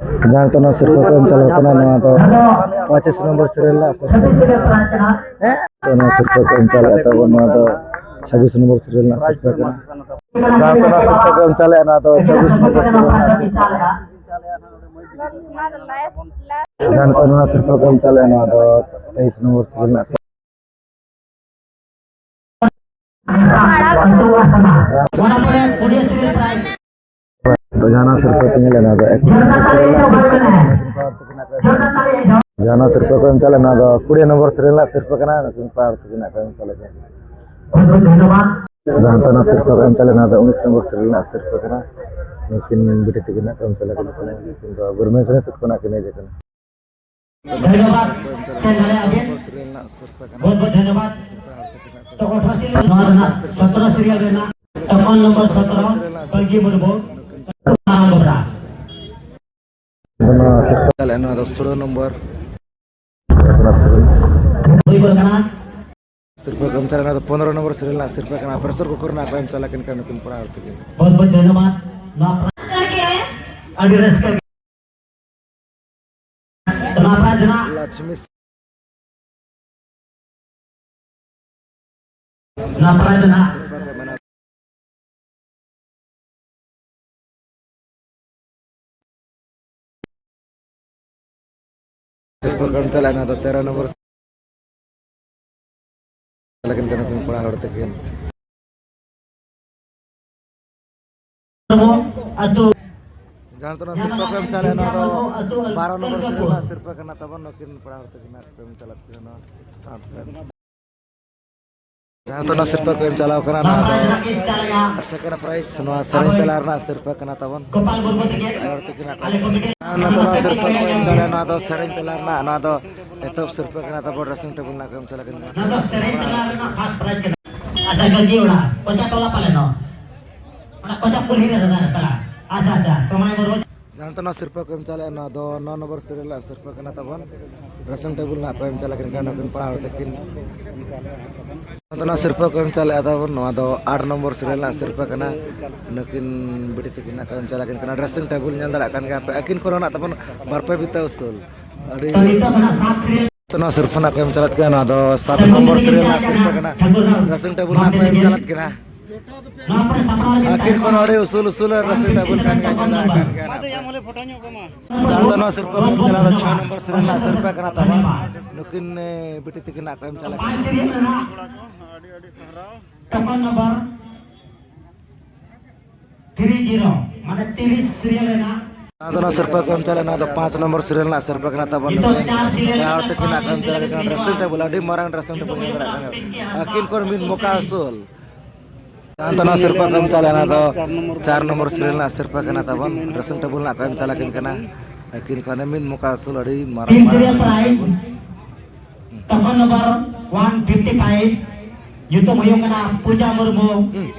ᱡᱟᱦᱟᱸ ᱱᱤᱛᱚᱜ ᱱᱚᱣᱟ ᱥᱤᱨᱯᱟᱹ ᱠᱚ ᱮᱢ ᱪᱟᱞᱟᱜ ᱠᱟᱱᱟ, ᱱᱚᱣᱟ ᱫᱚ ᱯᱚᱸᱪᱤᱥ ᱱᱚᱢᱵᱚᱨ serial ᱨᱮᱱᱟᱜ ᱥᱤᱨᱯᱟᱹ᱾ ᱦᱮᱸ? ᱛᱚ, ᱱᱚᱣᱟ ᱥᱤᱨᱯᱟᱹ ᱠᱚ ᱮᱢ ᱪᱟᱞᱟᱜ ᱛᱟᱵᱚᱱ, ᱱᱚᱣᱟ ᱫᱚ ᱪᱷᱟᱵᱵᱤᱥ ᱱᱚᱢᱵᱚᱨ serial ᱨᱮᱱᱟᱜ ᱥᱤᱨᱯᱟᱹ ᱠᱟᱱᱟ᱾ ᱡᱟᱦᱟᱸ ᱱᱤᱛᱚᱜ ᱱᱚᱣᱟ ᱥᱤᱨᱯᱟᱹ ᱠᱚ ᱮᱢ ᱪᱟᱞᱟᱜᱼᱟ, ᱱᱚᱣᱟ ᱫᱚ ᱪᱷᱟᱵᱵᱤᱥ ᱱᱚᱢᱵᱚᱨ serial ᱨᱮᱱᱟᱜ ᱥᱤᱨᱯᱟᱹ ᱠᱟᱱᱟ᱾ ᱡᱟᱦᱟᱸ ᱱᱤᱛᱚᱜ ᱱᱚᱣᱟ ᱥᱤᱨᱯᱟᱹ ᱠᱚ ᱮᱢ ᱪᱟᱞᱟᱜᱼᱟ, ᱱᱚᱣᱟ ᱫᱚ ᱛᱮᱭᱤᱥ ᱱᱚᱢᱵᱚᱨ serial ᱨᱮᱱᱟᱜ ᱥᱤᱨᱯᱟᱹ᱾ ᱛᱚ, ᱡᱟᱦᱟᱱᱟᱜ ᱥᱤᱨᱯᱟᱹ ᱠᱚ ᱧᱮᱞᱮᱫ, ᱱᱚᱣᱟ ᱫᱚ ᱮᱠᱩᱥ ᱱᱚᱢᱵᱚᱨ serial ᱨᱮᱱᱟᱜ ᱥᱤᱨᱯᱟᱹ ᱠᱟᱱᱟ᱾ ᱡᱟᱦᱟᱱᱟᱜ ᱥᱤᱨᱯᱟᱹ ᱠᱚ ᱮᱢ ᱪᱟᱞᱮᱫ, ᱱᱚᱣᱟ ᱫᱚ ᱠᱩᱲᱤ ᱱᱚᱢᱵᱚᱨ serial ᱨᱮᱱᱟᱜ ᱥᱤᱨᱯᱟᱹ ᱠᱟᱱᱟ, ᱱᱩᱠᱤᱱ ᱯᱟᱲᱦᱟᱣ ᱛᱟᱹᱠᱤᱱᱟᱜ ᱠᱚ ᱮᱢ ᱪᱟᱞᱮᱫ ᱠᱟᱱᱟ᱾ ᱡᱟᱦᱟᱸ ᱛᱟᱱᱟ ᱥᱤᱨᱯᱟᱹ ᱠᱚ ᱮᱢ ᱪᱟᱞᱮᱫ, ᱱᱚᱣᱟ ᱫᱚ ᱩᱱᱤᱥ ᱱᱚᱢᱵᱚᱨ serial ᱨᱮᱱᱟᱜ ᱥᱤᱨᱯᱟᱹ ᱠᱟᱱᱟ, ᱱᱩᱠᱤᱱ ᱵᱤᱴᱤ ᱛᱟᱹᱠᱤᱱᱟᱜ ᱠᱚ ᱮᱢ ᱪᱟᱞᱮᱫ ᱠᱟᱱᱟ, ᱱᱩᱠᱤᱱ ᱫᱚ ᱜᱩᱨᱢᱮᱥ ᱥᱮᱫ ᱠᱷᱚᱱᱟᱜ ᱠᱤᱱ ᱦᱮᱡ ᱟᱠᱟᱱᱟ᱾ ᱫᱷᱚᱱᱭᱚᱵᱟᱫ᱾ ᱥᱮᱱ ᱫᱟᱲᱮᱭᱟᱜᱼᱟ ᱵᱤᱱ᱾ ᱵᱚᱦᱩᱛ ᱵᱚᱦᱩᱛ ᱫᱷᱚᱱᱭᱚᱵᱟᱫ᱾ ᱛᱚ, ᱟᱴᱷᱨᱚ serial, ᱱᱚᱣᱟ ᱨᱮᱱᱟᱜ ᱥᱚᱛᱨᱚ serial ᱨᱮᱱᱟᱜ ᱛᱚᱯᱚᱱ ᱱᱚᱢᱵᱚᱨ ᱥᱚᱛᱨᱚ, ᱠᱚᱞᱠᱤ ᱢᱩᱨᱢᱩ, ᱟᱢᱵᱽᱨᱟ᱾ ᱱᱚᱣᱟ ᱫᱚ ᱥᱚᱛᱨᱚ ᱱᱚᱢᱵᱚᱨ᱾ ᱦᱩᱭ ᱜᱚᱫ ᱠᱟᱱᱟ᱾ ᱥᱤᱨᱯᱟᱹ ᱠᱚ ᱮᱢ ᱪᱟᱞᱟᱜ, ᱱᱚᱣᱟ ᱫᱚ ᱯᱚᱱᱨᱚ ᱱᱚᱢᱵᱚᱨ serial ᱨᱮᱱᱟᱜ ᱥᱤᱨᱯᱟᱹ ᱠᱟᱱᱟ᱾ Pressure cooker ᱨᱮᱱᱟᱜ ᱠᱚ ᱮᱢ ᱪᱟᱞᱟᱜ ᱠᱟᱱ ᱠᱷᱟᱱ ᱱᱩᱠᱤᱱ ᱯᱟᱲᱦᱟᱣ ᱛᱟᱹᱠᱤᱱ᱾ ᱵᱚᱦᱩᱛ ᱵᱚᱦᱩᱛ ᱫᱷᱚᱱᱭᱚᱵᱟᱫ᱾ ᱱᱚᱣᱟ ᱟᱹᱰᱤ ᱨᱟᱹᱥᱠᱟᱹ ᱜᱮ᱾ ᱱᱚᱣᱟ prize ᱨᱮᱱᱟᱜ ᱞᱚᱠᱥᱢᱤ ᱱᱟᱯᱟᱭ ᱫᱚ ᱱᱟᱦᱟᱜ᱾ ᱥᱤᱨᱯᱟᱹ ᱠᱚ ᱮᱢ ᱪᱟᱞᱟᱜ, ᱱᱚᱣᱟ ᱫᱚ ᱛᱮᱨᱚ ᱱᱚᱢᱵᱚᱨ᱾ ᱞᱮᱠᱤᱱ ᱠᱟᱱᱟ ᱠᱤᱱ ᱠᱚᱲᱟ ᱦᱚᱲ ᱛᱟᱹᱠᱤᱱ᱾ ᱟᱹᱛᱩ᱾ ᱡᱟᱦᱟᱸ ᱛᱤᱱᱟᱹᱜ ᱥᱤᱨᱯᱟᱹ ᱠᱚ ᱮᱢ ᱪᱟᱞᱟᱜ, ᱱᱚᱣᱟ ᱫᱚ ᱵᱟᱨᱚ ᱱᱚᱢᱵᱚᱨ serial ᱨᱮᱱᱟᱜ ᱥᱤᱨᱯᱟᱹ ᱠᱟᱱᱟ ᱛᱟᱵᱚᱱ, ᱱᱩᱠᱤᱱ ᱠᱚᱲᱟ ᱦᱚᱲ ᱛᱟᱹᱠᱤᱱ ᱠᱚ ᱮᱢ ᱪᱟᱞᱟᱜ ᱠᱟᱱᱟ ᱱᱚᱣᱟ᱾ ᱡᱟᱦᱟᱸ ᱛᱤᱱᱟᱹᱜ ᱥᱤᱨᱯᱟᱹ ᱠᱚ ᱮᱢ ᱪᱟᱞᱟᱣ ᱠᱟᱱᱟ, ᱱᱚᱣᱟ ᱫᱚ second prize, ᱱᱚᱣᱟ ᱥᱮᱨᱮᱧ ᱛᱟᱞᱟ ᱨᱮᱱᱟᱜ ᱥᱤᱨᱯᱟᱹ ᱠᱟᱱᱟ ᱛᱟᱵᱚᱱ᱾ ᱠᱚᱲᱟ ᱦᱚᱲ ᱛᱟᱹᱠᱤᱱ ᱠᱚ ᱮᱢ ᱪᱟᱞᱟᱜ, ᱱᱚᱣᱟ ᱫᱚ ᱥᱮᱨᱮᱧ ᱛᱟᱞᱟ ᱨᱮᱱᱟᱜ, ᱱᱚᱣᱟ ᱫᱚ ᱮᱛᱚᱦᱚᱵ ᱥᱤᱨᱯᱟᱹ ᱠᱟᱱᱟ ᱛᱟᱵᱚᱱ, dressing table ᱨᱮᱱᱟᱜ ᱠᱚ ᱮᱢ ᱪᱟᱞᱟᱜ ᱠᱟᱱᱟ᱾ ᱱᱚᱣᱟ ᱫᱚ ᱥᱮᱨᱮᱧ ᱛᱟᱞᱟ ᱨᱮᱱᱟᱜ first prize ᱠᱟᱱᱟ᱾ ᱟᱪᱪᱷᱟ, ᱜᱟᱹᱨᱡᱤ ᱚᱲᱟᱜ, ᱠᱚᱪᱟ ᱴᱚᱞᱟ ᱯᱟᱞᱮ ᱱᱚ? ᱚᱱᱟ ᱠᱚᱪᱟ ᱠᱩᱞᱦᱤ ᱨᱮ ᱫᱟᱫᱟ ᱨᱮ ᱯᱟᱲᱟ᱾ ᱟᱪᱪᱷᱟ, ᱟᱪᱪᱷᱟ, ᱥᱚᱢᱟᱭ ᱢᱩᱨᱢᱩ᱾ ᱡᱟᱦᱟᱸ ᱛᱮ ᱱᱚᱣᱟ ᱥᱤᱨᱯᱟᱹ ᱠᱚ ᱮᱢ ᱪᱟᱞᱮᱫᱼᱟ, ᱱᱚᱣᱟ ᱫᱚ ᱱᱚ ᱱᱚᱢᱵᱚᱨ ᱥᱤᱨᱤᱭᱟᱞ ᱨᱮᱱᱟᱜ ᱥᱤᱨᱯᱟᱹ ᱠᱟᱱᱟ ᱛᱟᱵᱚᱱ᱾ ᱰᱨᱮᱥᱤᱝ ᱴᱮᱵᱩᱞ ᱱᱟᱦᱟᱜ ᱠᱚ ᱮᱢ ᱪᱟᱞᱟᱜ ᱠᱟᱱᱟ ᱱᱩᱠᱤᱱ ᱯᱟᱲᱦᱟᱣ ᱛᱟᱹᱠᱤᱱ᱾ ᱡᱟᱦᱟᱸ ᱛᱮ ᱱᱚᱣᱟ ᱥᱤᱨᱯᱟᱹ ᱠᱚ ᱮᱢ ᱪᱟᱞᱮᱫᱼᱟ ᱛᱟᱵᱚᱱ, ᱱᱚᱣᱟ ᱫᱚ ᱟᱴ ᱱᱚᱢᱵᱚᱨ ᱥᱤᱨᱤᱭᱟᱞ ᱨᱮᱱᱟᱜ ᱥᱤᱨᱯᱟᱹ ᱠᱟᱱᱟ᱾ ᱱᱩᱠᱤᱱ ᱵᱤᱴᱤ ᱛᱟᱹᱠᱤᱱ ᱱᱟᱦᱟᱜ ᱠᱚ ᱮᱢ ᱪᱟᱞᱟᱜ ᱠᱟᱱᱟ ᱰᱨᱮᱥᱤᱝ ᱴᱮᱵᱩᱞ᱾ ᱧᱮᱞ ᱫᱟᱲᱮᱭᱟᱜ ᱠᱟᱱ ᱜᱮᱭᱟ ᱯᱮ, ᱟᱹᱠᱤᱱ ᱠᱷᱚᱱ ᱱᱟᱦᱟᱜ ᱛᱟᱵᱚᱱ ᱵᱟᱨ ᱯᱮ ᱵᱤᱛᱟᱹ ᱩᱥᱩᱞ᱾ ᱟᱹᱰᱤ ᱛᱚ ᱱᱚᱣᱟ ᱥᱤᱨᱯᱟᱹ ᱱᱟᱜ ᱠᱚ ᱮᱢ ᱪᱟᱞᱟᱜ ᱠᱟᱱᱟ᱾ ᱱᱚᱣᱟ ᱫᱚ ᱥᱟᱛ ᱱᱚᱢᱵᱚᱨ ᱥᱤᱨᱤᱭᱟᱞ ᱨᱮᱱᱟᱜ ᱥᱤᱨᱯᱟᱹ ᱠᱟᱱᱟ᱾ ᱰᱨᱮᱥᱤᱝ ᱴᱮᱵᱩᱞ ᱱᱟᱜ ᱠᱚ ᱮᱢ ᱪᱟᱞᱟᱜ ᱠᱟᱱᱟ᱾ ᱟᱹᱠᱤᱱ ᱠᱷᱚᱱ ᱟᱹᱰᱤ ᱩᱥᱩᱞ ᱩᱥᱩᱞ ᱰᱨᱮᱥᱤᱝ ᱴᱮᱵᱩᱞ ᱠᱟᱱ ᱜᱮᱭᱟ, ᱧᱮᱞ ᱫᱟᱲᱮᱭᱟᱜ ᱠᱟᱱ ᱜᱮᱭᱟ᱾ ᱡᱟᱦᱟᱸ ᱫᱚ ᱱᱚᱣᱟ ᱥᱤᱨᱯᱟᱹ ᱠᱚ ᱮᱢ ᱪᱟᱞᱟᱜ ᱫᱚ ᱪᱷᱚᱭ ᱱᱚᱢᱵᱚᱨ ᱥᱤᱨᱤᱭᱟᱞ ᱨᱮᱱᱟᱜ ᱥᱤᱨᱯᱟᱹ ᱠᱟᱱᱟ ᱛᱟᱵᱚᱱ᱾ ᱱᱩᱠᱤᱱ ᱮ, ᱵᱤᱴᱤ ᱛᱟᱹᱠᱤᱱ ᱱᱟᱜ ᱠᱚ ᱮᱢ ᱪᱟᱞᱟᱜ ᱠᱟᱱᱟ᱾ ᱴᱚᱠᱚᱱ ᱱᱚᱢᱵᱚᱨ ᱛᱤᱨᱤᱥ ᱡᱤᱨᱳ, ᱢᱟᱱᱮ ᱛᱤᱨᱤᱥ ᱥᱤᱨᱤᱭᱟᱞ ᱨᱮᱱᱟᱜ᱾ ᱱᱚᱣᱟ ᱫᱚ ᱱᱚᱣᱟ ᱥᱤᱨᱯᱟᱹ ᱠᱚ ᱮᱢ ᱪᱟᱞᱟᱜ, ᱱᱚᱣᱟ ᱫᱚ ᱯᱟᱸᱪ ᱱᱚᱢᱵᱚᱨ ᱥᱤᱨᱤᱭᱟᱞ ᱨᱮᱱᱟᱜ ᱥᱤᱨᱯᱟᱹ ᱠᱟᱱᱟ ᱛᱟᱵᱚᱱ᱾ ᱱᱤᱛᱚᱜ ᱪᱟᱨ ᱥᱤᱨᱤᱭᱟᱞ ᱯᱮᱲᱟ ᱦᱚᱲ ᱨᱮᱱᱟᱜ ᱛᱟᱹᱠᱤᱱ ᱱᱟᱜ ᱠᱚ ᱮᱢ ᱪᱟᱞᱟᱜ ᱠᱟᱱᱟ ᱰᱨᱮᱥᱤᱝ ᱴᱮᱵᱩᱞ, ᱟᱹᱰᱤ ᱢᱟᱨᱟᱝ ᱰᱨᱮᱥᱤᱝ ᱴᱮᱵᱩᱞ ᱧᱮᱞ ᱫᱟᱲᱮᱭᱟᱜ ᱠᱟᱱᱟ᱾ ᱟᱹᱠᱤᱱ ᱠᱷᱚᱱ ᱢᱤᱫ ᱢᱚᱠᱟ ᱩᱥᱩᱞ᱾ ᱡᱟᱦᱟᱸ ᱫᱚ ᱱᱚᱣᱟ ᱥᱤᱨᱯᱟᱹ ᱠᱚ ᱮᱢ ᱪᱟᱞᱟᱜ, ᱱᱚᱣᱟ ᱫᱚ ᱪᱟᱨ ᱱᱚᱢᱵᱚᱨ ᱥᱤᱨᱤᱭᱟᱞ ᱨᱮᱱᱟᱜ ᱥᱤᱨᱯᱟᱹ ᱠᱟᱱᱟ ᱛᱟᱵᱚᱱ᱾ ᱰᱨᱮᱥᱤᱝ ᱴᱮᱵᱩᱞ ᱱᱟᱜ ᱠᱚ ᱮᱢ ᱪᱟᱞᱟᱜ ᱠᱤᱱ ᱠᱟᱱᱟ᱾ ᱟᱹᱠᱤᱱ ᱠᱷᱚᱱ ᱢᱤᱫ ᱢᱚᱠᱟ ᱩᱥᱩᱞ, ᱟᱹᱰᱤ ᱢᱟᱨᱟᱝ ᱛᱤᱱ ᱢᱟᱨᱟᱝ serial dressing prize. Table. Token number one fifty five, ᱧᱩᱛᱩᱢ ᱦᱩᱭᱩᱜ ᱠᱟᱱᱟ ᱯᱩᱡᱟ ᱢᱩᱨᱢᱩ,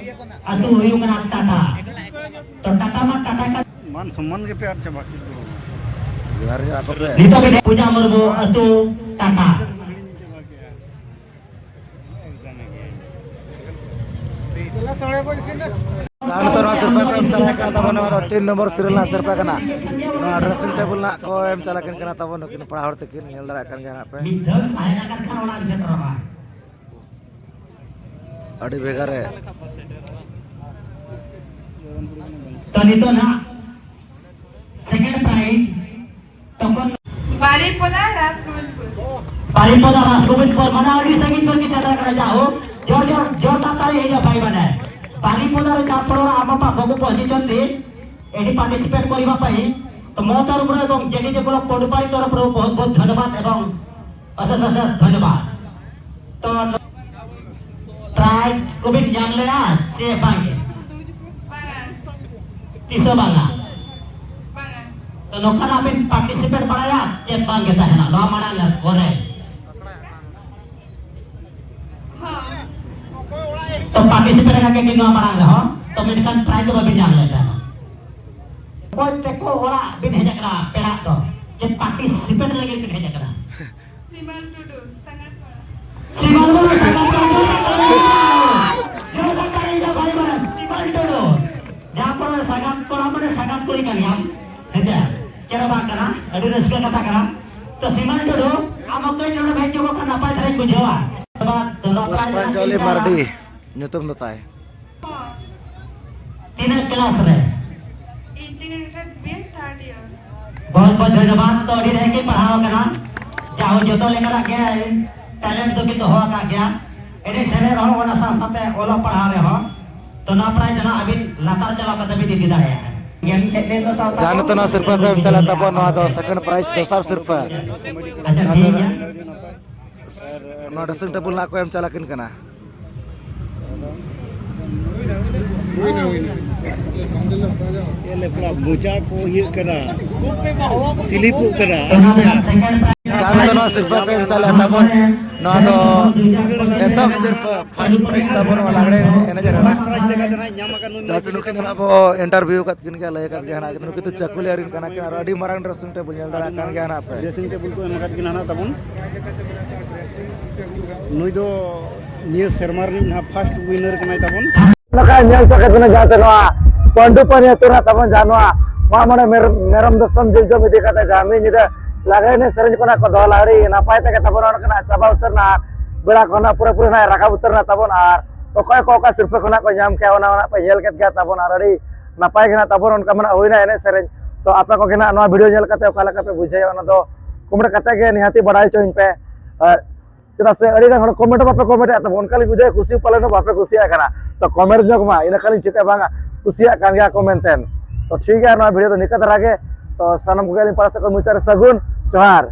ᱟᱹᱛᱩ ᱦᱩᱭᱩᱜ ᱠᱟᱱᱟ ᱴᱟᱴᱟ᱾ ᱛᱚ ᱴᱟᱴᱟ ᱢᱟ ᱴᱟᱴᱟ ᱠᱟᱱ᱾ ᱢᱟᱱ ᱥᱚᱢᱢᱟᱱ ᱜᱮᱯᱮ ᱟᱫ ᱪᱟᱵᱟ ᱠᱮᱫ ᱫᱚ᱾ ᱡᱚᱦᱟᱨ ᱜᱮ ᱟᱯᱮ ᱯᱮ᱾ ᱱᱤᱛᱚᱜ ᱜᱮ ᱯᱩᱡᱟ ᱢᱩᱨᱢᱩ, ᱟᱹᱛᱩ ᱴᱟᱴᱟ᱾ ᱡᱟᱦᱟᱸ ᱱᱤᱛᱚᱜ ᱱᱚᱣᱟ ᱥᱤᱨᱯᱟᱹ ᱠᱚ ᱮᱢ ᱪᱟᱞᱟᱜ ᱠᱟᱱᱟ ᱛᱟᱵᱚᱱ, ᱱᱚᱣᱟ ᱫᱚ ᱛᱤᱱ ᱱᱚᱢᱵᱚᱨ ᱥᱤᱨᱤᱭᱟᱞ ᱨᱮᱱᱟᱜ ᱥᱤᱨᱯᱟᱹ ᱠᱟᱱᱟ᱾ ᱱᱚᱣᱟ ᱰᱨᱮᱥᱤᱝ ᱴᱮᱵᱩᱞ ᱨᱮᱱᱟᱜ ᱠᱚ ᱮᱢ ᱪᱟᱞᱟᱜ ᱠᱟᱱᱟ ᱛᱟᱵᱚᱱ, ᱱᱩᱠᱤᱱ ᱯᱮᱲᱟ ᱦᱚᱲ ᱛᱟᱹᱠᱤᱱ ᱧᱮᱞ ᱫᱟᱲᱮᱭᱟᱜ ᱠᱟᱱ ᱜᱮᱭᱟ ᱦᱟᱸᱜ ᱯᱮ᱾ ᱢᱤᱫ ᱫᱷᱟᱣ ᱛᱟᱦᱮᱸ ᱞᱮᱱᱠᱷᱟᱱ ᱚᱲᱟᱜ ᱮᱢ ᱥᱮᱴᱮᱨᱚᱜᱼᱟ᱾ ᱟᱹᱰᱤ ᱵᱷᱮᱜᱟᱨ ᱨᱮ᱾ ᱛᱚ ᱱᱤᱛᱚᱜ ᱱᱟᱦᱟᱜ ᱥᱮᱠᱮᱱᱰ ᱯᱨᱟᱭᱤᱡᱽ ᱴᱚᱠᱚᱱ ᱵᱟᱨᱤᱯᱚᱫᱟ ᱨᱟᱥᱜᱳᱵᱤᱱᱫᱯᱩᱨ᱾ ᱵᱟᱨᱤᱯᱚᱫᱟ ᱨᱟᱥᱜᱳᱵᱤᱱᱫᱯᱩᱨ, ᱢᱟᱱᱮ ᱟᱹᱰᱤ ᱥᱟᱺᱜᱤᱧ ᱠᱷᱚᱱ ᱜᱮ ᱥᱮᱴᱮᱨ ᱠᱟᱱᱟ᱾ ᱡᱟᱦᱳᱠ, ᱡᱳᱨ ᱡᱳᱨ ᱡᱳᱨᱫᱟᱨ ᱛᱟᱲᱤ ᱦᱩᱭᱩᱜᱼᱟ ᱵᱷᱟᱭ ᱢᱟᱱᱮ᱾ ᱵᱟᱨᱤᱯᱚᱫᱟ ᱨᱮ ᱪᱟᱯ ᱯᱚᱲᱚᱨ ᱟᱢ ᱵᱟᱯᱟ ᱵᱟᱹᱵᱩ ᱠᱚ ᱦᱤᱡᱩᱜ ᱪᱚᱱ ᱫᱤ, ᱮᱰᱤ ᱯᱟᱨᱴᱤᱥᱤᱯᱮᱴ ᱠᱚᱨᱤᱵᱟ ᱯᱟᱹᱦᱤ᱾ ᱛᱚ ᱢᱚ ᱛᱚᱨᱚᱯ ᱨᱮ ᱮᱵᱚᱝ ᱡᱮᱰᱤ ᱡᱮ ᱵᱞᱚᱠ ᱯᱚᱰᱩᱯᱟᱨᱤ ᱛᱚᱨᱚᱯ ᱨᱮ ᱵᱚᱦᱩᱛ ᱵᱚᱦᱩᱛ ᱫᱷᱚᱱᱭᱚᱵᱟᱫ ᱮᱵᱚᱝ ᱚᱥᱮᱥ ᱚᱥᱮᱥ ᱫᱷᱚᱱᱭᱚᱵᱟᱫ᱾ ᱛᱚ ᱯᱨᱟᱭᱤᱡᱽ ᱠᱚᱵᱤᱱ ᱧᱟᱢ ᱞᱮᱜᱼᱟ ᱪᱮ ᱵᱟᱝ ᱜᱮ? ᱵᱟᱝᱟ᱾ ᱛᱤᱥ ᱦᱚᱸ ᱵᱟᱝᱟ? ᱵᱟᱝᱟ᱾ ᱛᱚ ᱱᱚᱝᱠᱟᱱᱟᱜ ᱵᱤᱱ ᱯᱟᱨᱴᱤᱥᱤᱯᱮᱴ ᱵᱟᱲᱟᱭᱟ ᱪᱮ ᱵᱟᱝ ᱜᱮ ᱛᱟᱦᱮᱱᱟ ᱱᱚᱣᱟ ᱢᱟᱲᱟᱝ ᱠᱚᱨᱮ? ᱦᱚᱸ᱾ ᱛᱚ ᱯᱟᱨᱴᱤᱥᱤᱯᱮᱴ ᱟᱠᱟᱫ ᱜᱮᱭᱟ ᱱᱚᱣᱟ ᱢᱟᱲᱟᱝ ᱨᱮᱦᱚᱸ, ᱛᱚ ᱢᱮᱱᱠᱷᱟᱱ ᱯᱨᱟᱭᱤᱡᱽ ᱫᱚ ᱵᱟᱵᱤᱱ ᱧᱟᱢ ᱞᱮᱫ ᱛᱟᱦᱮᱱᱟ᱾ ᱚᱠᱚᱭ ᱛᱮᱠᱚ ᱚᱲᱟᱜ ᱵᱤᱱ ᱦᱮᱡ ᱟᱠᱟᱱᱟ ᱯᱮᱲᱟ ᱫᱚ? ᱪᱮ participate ᱞᱟᱹᱜᱤᱫ ᱵᱤᱱ ᱦᱮᱡ ᱟᱠᱟᱱᱟ? ᱥᱤᱢᱟᱞ ᱴᱩᱰᱩ, ᱥᱟᱸᱜᱟᱛ ᱯᱟᱲᱟ᱾ ᱥᱤᱢᱟᱞ ᱵᱩᱨᱩ ᱥᱟᱸᱜᱟᱛ ᱯᱟᱲᱟ᱾ ᱡᱳᱨ ᱥᱟᱶᱛᱮ ᱤᱧ ᱫᱚ ᱵᱷᱟᱭ ᱵᱚᱱ ᱥᱤᱢᱟᱞ ᱴᱩᱰᱩ᱾ ᱡᱟᱦᱟᱸ ᱯᱚᱨᱮ ᱥᱟᱸᱜᱟᱛ ᱠᱚᱲᱟ ᱢᱟᱱᱮ ᱥᱟᱸᱜᱟᱛ ᱠᱩᱲᱤ ᱠᱟᱱ ᱜᱮᱭᱟᱢ᱾ ᱦᱮᱸ ᱪᱮ? ᱪᱮᱫ ᱦᱚᱸ ᱵᱟᱝ ᱠᱟᱱᱟ, ᱟᱹᱰᱤ ᱨᱟᱹᱥᱠᱟᱹ ᱠᱟᱛᱷᱟ ᱠᱟᱱᱟ᱾ ᱛᱚ ᱥᱤᱢᱟᱞ ᱴᱩᱰᱩ, ᱟᱢ ᱦᱚᱸ ᱠᱟᱹᱡ ᱱᱚᱰᱮ ᱦᱮᱡ ᱧᱚᱜᱚᱜ ᱠᱷᱟᱱ ᱱᱟᱯᱟᱭ ᱫᱷᱟᱨᱟᱧ ᱵᱩᱡᱷᱟᱹᱣᱟ᱾ ᱫᱚ ᱱᱟᱯᱟᱭ ᱯᱩᱥᱯᱟᱧᱡᱚᱞᱤ ᱫᱷᱟᱨᱟ ᱢᱟᱨᱰᱤ ᱧᱩᱛᱩᱢ ᱫᱚ ᱛᱟᱭ᱾ ᱛᱤᱱᱟᱹᱜ ᱠᱞᱟᱥ ᱨᱮ? ᱤᱧ ᱛᱤᱱᱟᱹᱜ ᱨᱮ ᱵᱤ ᱮ ᱛᱷᱟᱨᱰ ᱤᱭᱟᱨ᱾ ᱵᱚᱦᱩᱛ ᱵᱚᱦᱩᱛ ᱫᱷᱚᱱᱭᱚᱵᱟᱫ᱾ ᱛᱚ ᱟᱹᱰᱤ ᱰᱷᱮᱨ ᱜᱮ ᱯᱟᱲᱦᱟᱣ ᱟᱠᱟᱱᱟ, ᱡᱟᱦᱳ ᱡᱚᱛᱚ ᱞᱮᱠᱟᱱᱟᱜ ᱜᱮ ᱴᱮᱞᱮᱱᱴ ᱫᱚ ᱠᱤᱱᱛᱩ ᱫᱚᱦᱚ ᱟᱠᱟᱫ ᱜᱮᱭᱟ᱾ ᱮᱱᱮᱡ ᱥᱮᱨᱮᱧ ᱨᱮᱦᱚᱸ ᱚᱱᱟ ᱥᱟᱶ ᱥᱟᱶᱛᱮ ᱚᱞᱚᱜ ᱯᱟᱲᱦᱟᱣ ᱨᱮᱦᱚᱸ᱾ ᱛᱚ ᱱᱚᱣᱟ ᱯᱨᱟᱭᱤᱡᱽ ᱫᱚ ᱱᱟᱜ ᱟᱹᱵᱤᱱ ᱞᱟᱛᱟᱨ ᱪᱟᱞᱟᱣ ᱠᱟᱛᱮ ᱵᱤᱱ ᱤᱫᱤ ᱫᱟᱲᱮᱭᱟᱜᱼᱟ᱾ ᱡᱟᱦᱟᱸ ᱱᱤᱛᱚᱜ ᱱᱚᱣᱟ ᱥᱤᱨᱯᱟᱹ ᱠᱚ ᱮᱢ ᱪᱟᱞᱟᱜ ᱛᱟᱵᱚᱱ, ᱱᱚᱣᱟ ᱫᱚ ᱥᱮᱠᱮᱱᱰ ᱯᱨᱟᱭᱤᱡᱽ, ᱫᱚᱥᱟᱨ ᱥᱤᱨᱯᱟᱹ᱾ ᱟᱪᱪᱷᱟ, ᱱᱚᱣᱟ ᱴᱷᱤᱠ ᱥᱮ-, ᱜᱮᱭᱟ᱾ ᱱᱚᱣᱟ ᱰᱨᱮᱥᱤᱝ ᱴᱮᱵᱩᱞ ᱱᱟᱜ ᱠᱚ ᱮᱢ ᱪᱟᱞᱟᱜ ᱠᱤᱱ ᱠᱟᱱᱟ᱾ ᱪᱮᱫ ᱞᱮ ᱠᱚᱲᱟ ᱢᱚᱪᱟ ᱠᱚ ᱤᱭᱟᱹᱜ ᱠᱟᱱᱟ, ᱥᱤᱞᱤᱯᱚᱜ ᱠᱟᱱᱟ᱾ ᱡᱟᱦᱟᱸ ᱨᱮᱫᱚ ᱱᱚᱣᱟ ᱥᱤᱨᱯᱟᱹ ᱠᱚ ᱮᱢ ᱪᱟᱞᱮᱫ ᱛᱟᱵᱚᱱ, ᱱᱚᱣᱟ ᱫᱚ ᱮᱛᱚᱦᱚᱵ ᱥᱤᱨᱯᱟᱹ, ᱯᱷᱟᱥᱴ ᱯᱨᱟᱭᱤᱡᱽ ᱛᱟᱵᱚᱱ ᱱᱚᱣᱟ ᱞᱟᱜᱽᱲᱮ ᱮᱱᱮᱡ ᱨᱮᱱᱟᱜ᱾ ᱡᱟᱦᱟᱸ ᱥᱮ ᱱᱩᱠᱤᱱ ᱫᱚ ᱱᱟᱜ ᱵᱚ ᱤᱱᱴᱟᱨᱵᱷᱤᱭᱩ ᱠᱟᱫ ᱠᱤᱱ ᱜᱮᱭᱟ, ᱞᱟᱹᱭ ᱟᱠᱟᱫ ᱜᱮᱭᱟ ᱱᱟᱜ, ᱱᱩᱠᱤᱱ ᱫᱚ ᱪᱟᱹᱠᱩᱞᱤᱭᱟᱹ ᱨᱮᱱ ᱠᱟᱱᱟ ᱠᱤᱱ ᱟᱨ ᱟᱹᱰᱤ ᱢᱟᱨᱟᱝ ᱰᱨᱮᱥᱤᱝ ᱴᱮᱵᱩᱞ ᱧᱮᱞ ᱫᱟᱲᱮᱭᱟᱜ ᱠᱟᱱ ᱜᱮᱭᱟ ᱱᱟᱜ ᱯᱮ᱾ ᱰᱨᱮᱥᱤᱝ ᱴᱮᱵᱩᱞ ᱠᱚ ᱮᱢ ᱟᱠᱟᱫ ᱠᱤᱱᱟ ᱱᱟᱜ ᱛᱟᱵᱚᱱ᱾ ᱱᱩᱭ ᱫᱚ ᱱᱤᱭᱟᱹ ᱥᱮᱨᱢᱟ ᱨᱤᱱᱤᱡ ᱱᱟᱦᱟᱜ ᱯᱷᱟᱥᱴ ᱩᱭᱱᱟᱨ ᱠᱟᱱᱟᱭ ᱛᱟᱵᱚᱱ᱾ ᱱᱚᱝᱠᱟ ᱧᱮᱞ ᱪᱚ ᱠᱟᱛᱮ ᱡᱟᱦᱟᱸ ᱛᱮ ᱱᱚᱣᱟ ᱯᱟᱱᱰᱩᱯᱟᱱᱤ ᱟᱹᱛᱩ ᱨᱮᱱᱟᱜ ᱛᱟᱵᱚᱱ ᱡᱟᱦᱟᱸ ᱱᱚᱣᱟ ᱢᱟᱜ ᱢᱚᱬᱮ ᱢᱮᱨ-, ᱢᱮᱨᱚᱢ ᱫᱚᱥᱚᱱ ᱡᱤᱞ ᱡᱚᱢ ᱤᱫᱤ ᱠᱟᱛᱮ ᱡᱟᱦᱟᱸ ᱢᱤᱫ ᱧᱤᱫᱟᱹ ᱞᱟᱜᱽᱲᱮ ᱮᱱᱮᱡ ᱥᱮᱨᱮᱧ ᱠᱚ ᱱᱟᱜ ᱠᱚ ᱫᱚᱦᱚ ᱞᱮᱫ, ᱟᱹᱰᱤ ᱱᱟᱯᱟᱭ ᱛᱮᱜᱮ ᱛᱟᱵᱚᱱ ᱚᱱᱟ ᱠᱚ ᱱᱟᱜ ᱪᱟᱵᱟ ᱩᱛᱟᱹᱨ ᱮᱱᱟ, ᱵᱮᱲᱟ ᱠᱚ ᱱᱟᱜ ᱯᱩᱨᱟᱹ ᱯᱩᱨᱤ ᱱᱟᱜ ᱨᱟᱠᱟᱵ ᱩᱛᱟᱹᱨ ᱮᱱᱟ ᱛᱟᱵᱚᱱ᱾ ᱟᱨ ᱚᱠᱚᱭ ᱠᱚ ᱚᱠᱟ ᱥᱤᱨᱯᱟᱹ ᱠᱷᱚᱱᱟᱜ ᱠᱚ ᱧᱟᱢ ᱠᱮᱜᱼᱟ, ᱚᱱᱟ ᱚᱱᱟ ᱯᱮ ᱧᱮᱞ ᱠᱮᱫ ᱜᱮᱭᱟ ᱛᱟᱵᱚᱱ᱾ ᱟᱨ ᱟᱹᱰᱤ ᱱᱟᱯᱟᱭ ᱜᱮ ᱱᱟᱜ ᱛᱟᱵᱚᱱ ᱚᱱᱠᱟ ᱢᱟᱱᱮ ᱦᱩᱭᱱᱟ ᱮᱱᱮᱡ ᱥᱮᱨᱮᱧ᱾ ᱛᱚ ᱟᱯᱮ ᱠᱚᱜᱮ ᱱᱟᱜ ᱱᱚᱣᱟ ᱵᱷᱤᱰᱤᱭᱳ ᱧᱮᱞ ᱠᱟᱛᱮ ᱚᱠᱟ ᱞᱮᱠᱟ ᱯᱮ ᱵᱩᱡᱷᱟᱹᱣᱟ, ᱚᱱᱟ ᱫᱚ ᱠᱚᱢᱮᱱᱴ ᱠᱟᱛᱮ ᱜᱮ ᱱᱤᱦᱟᱹᱛᱤ ᱵᱟᱲᱟᱭ ᱦᱚᱪᱚᱧ ᱯᱮ᱾ ᱟᱨ ᱪᱮᱫᱟᱜ ᱥᱮ ᱟᱹᱰᱤ ᱜᱟᱱ ᱦᱚᱲ ᱠᱚᱢᱮᱱᱴ ᱦᱚᱸ ᱵᱟᱯᱮ ᱠᱚᱢᱮᱱᱴ ᱮᱫ ᱛᱟᱵᱚᱱ, ᱚᱱᱠᱟ ᱞᱤᱧ ᱵᱩᱡᱷᱟᱹᱣᱟ ᱠᱩᱥᱤ ᱯᱟᱞᱮᱱ ᱦᱚᱸ ᱵᱟᱯᱮ ᱠᱩᱥᱤᱭᱟᱜ ᱠᱟᱱᱟ᱾ ᱛᱚ ᱠᱚᱢᱮᱱᱴ ᱧᱚᱜ ᱢᱟ, ᱤᱱᱟᱹ ᱠᱷᱟᱱ ᱞᱤᱧ ᱴᱷᱤᱠᱟᱹ ᱵᱟᱝᱟ ᱠᱩᱥᱤᱭᱟᱜ ᱠᱟᱱ ᱜᱮᱭᱟ ᱠᱚ ᱢᱮᱱᱛᱮ᱾ ᱛᱚ ᱴᱷᱤᱠ ᱜᱮᱭᱟ, ᱱᱚᱣᱟ ᱵᱷᱤᱰᱤᱭᱳ ᱫᱚ ᱱᱤᱝᱠᱟ ᱫᱷᱟᱨᱟ ᱜᱮ᱾ ᱛᱚ ᱥᱟᱱᱟᱢ ᱠᱚᱜᱮ ᱟᱹᱞᱤᱧ ᱯᱟᱦᱴᱟ ᱥᱮᱫ ᱠᱷᱚᱱ ᱢᱩᱪᱟᱹᱫ ᱨᱮ ᱥᱟᱹᱜᱩᱱ ᱡᱚᱦᱟᱨ᱾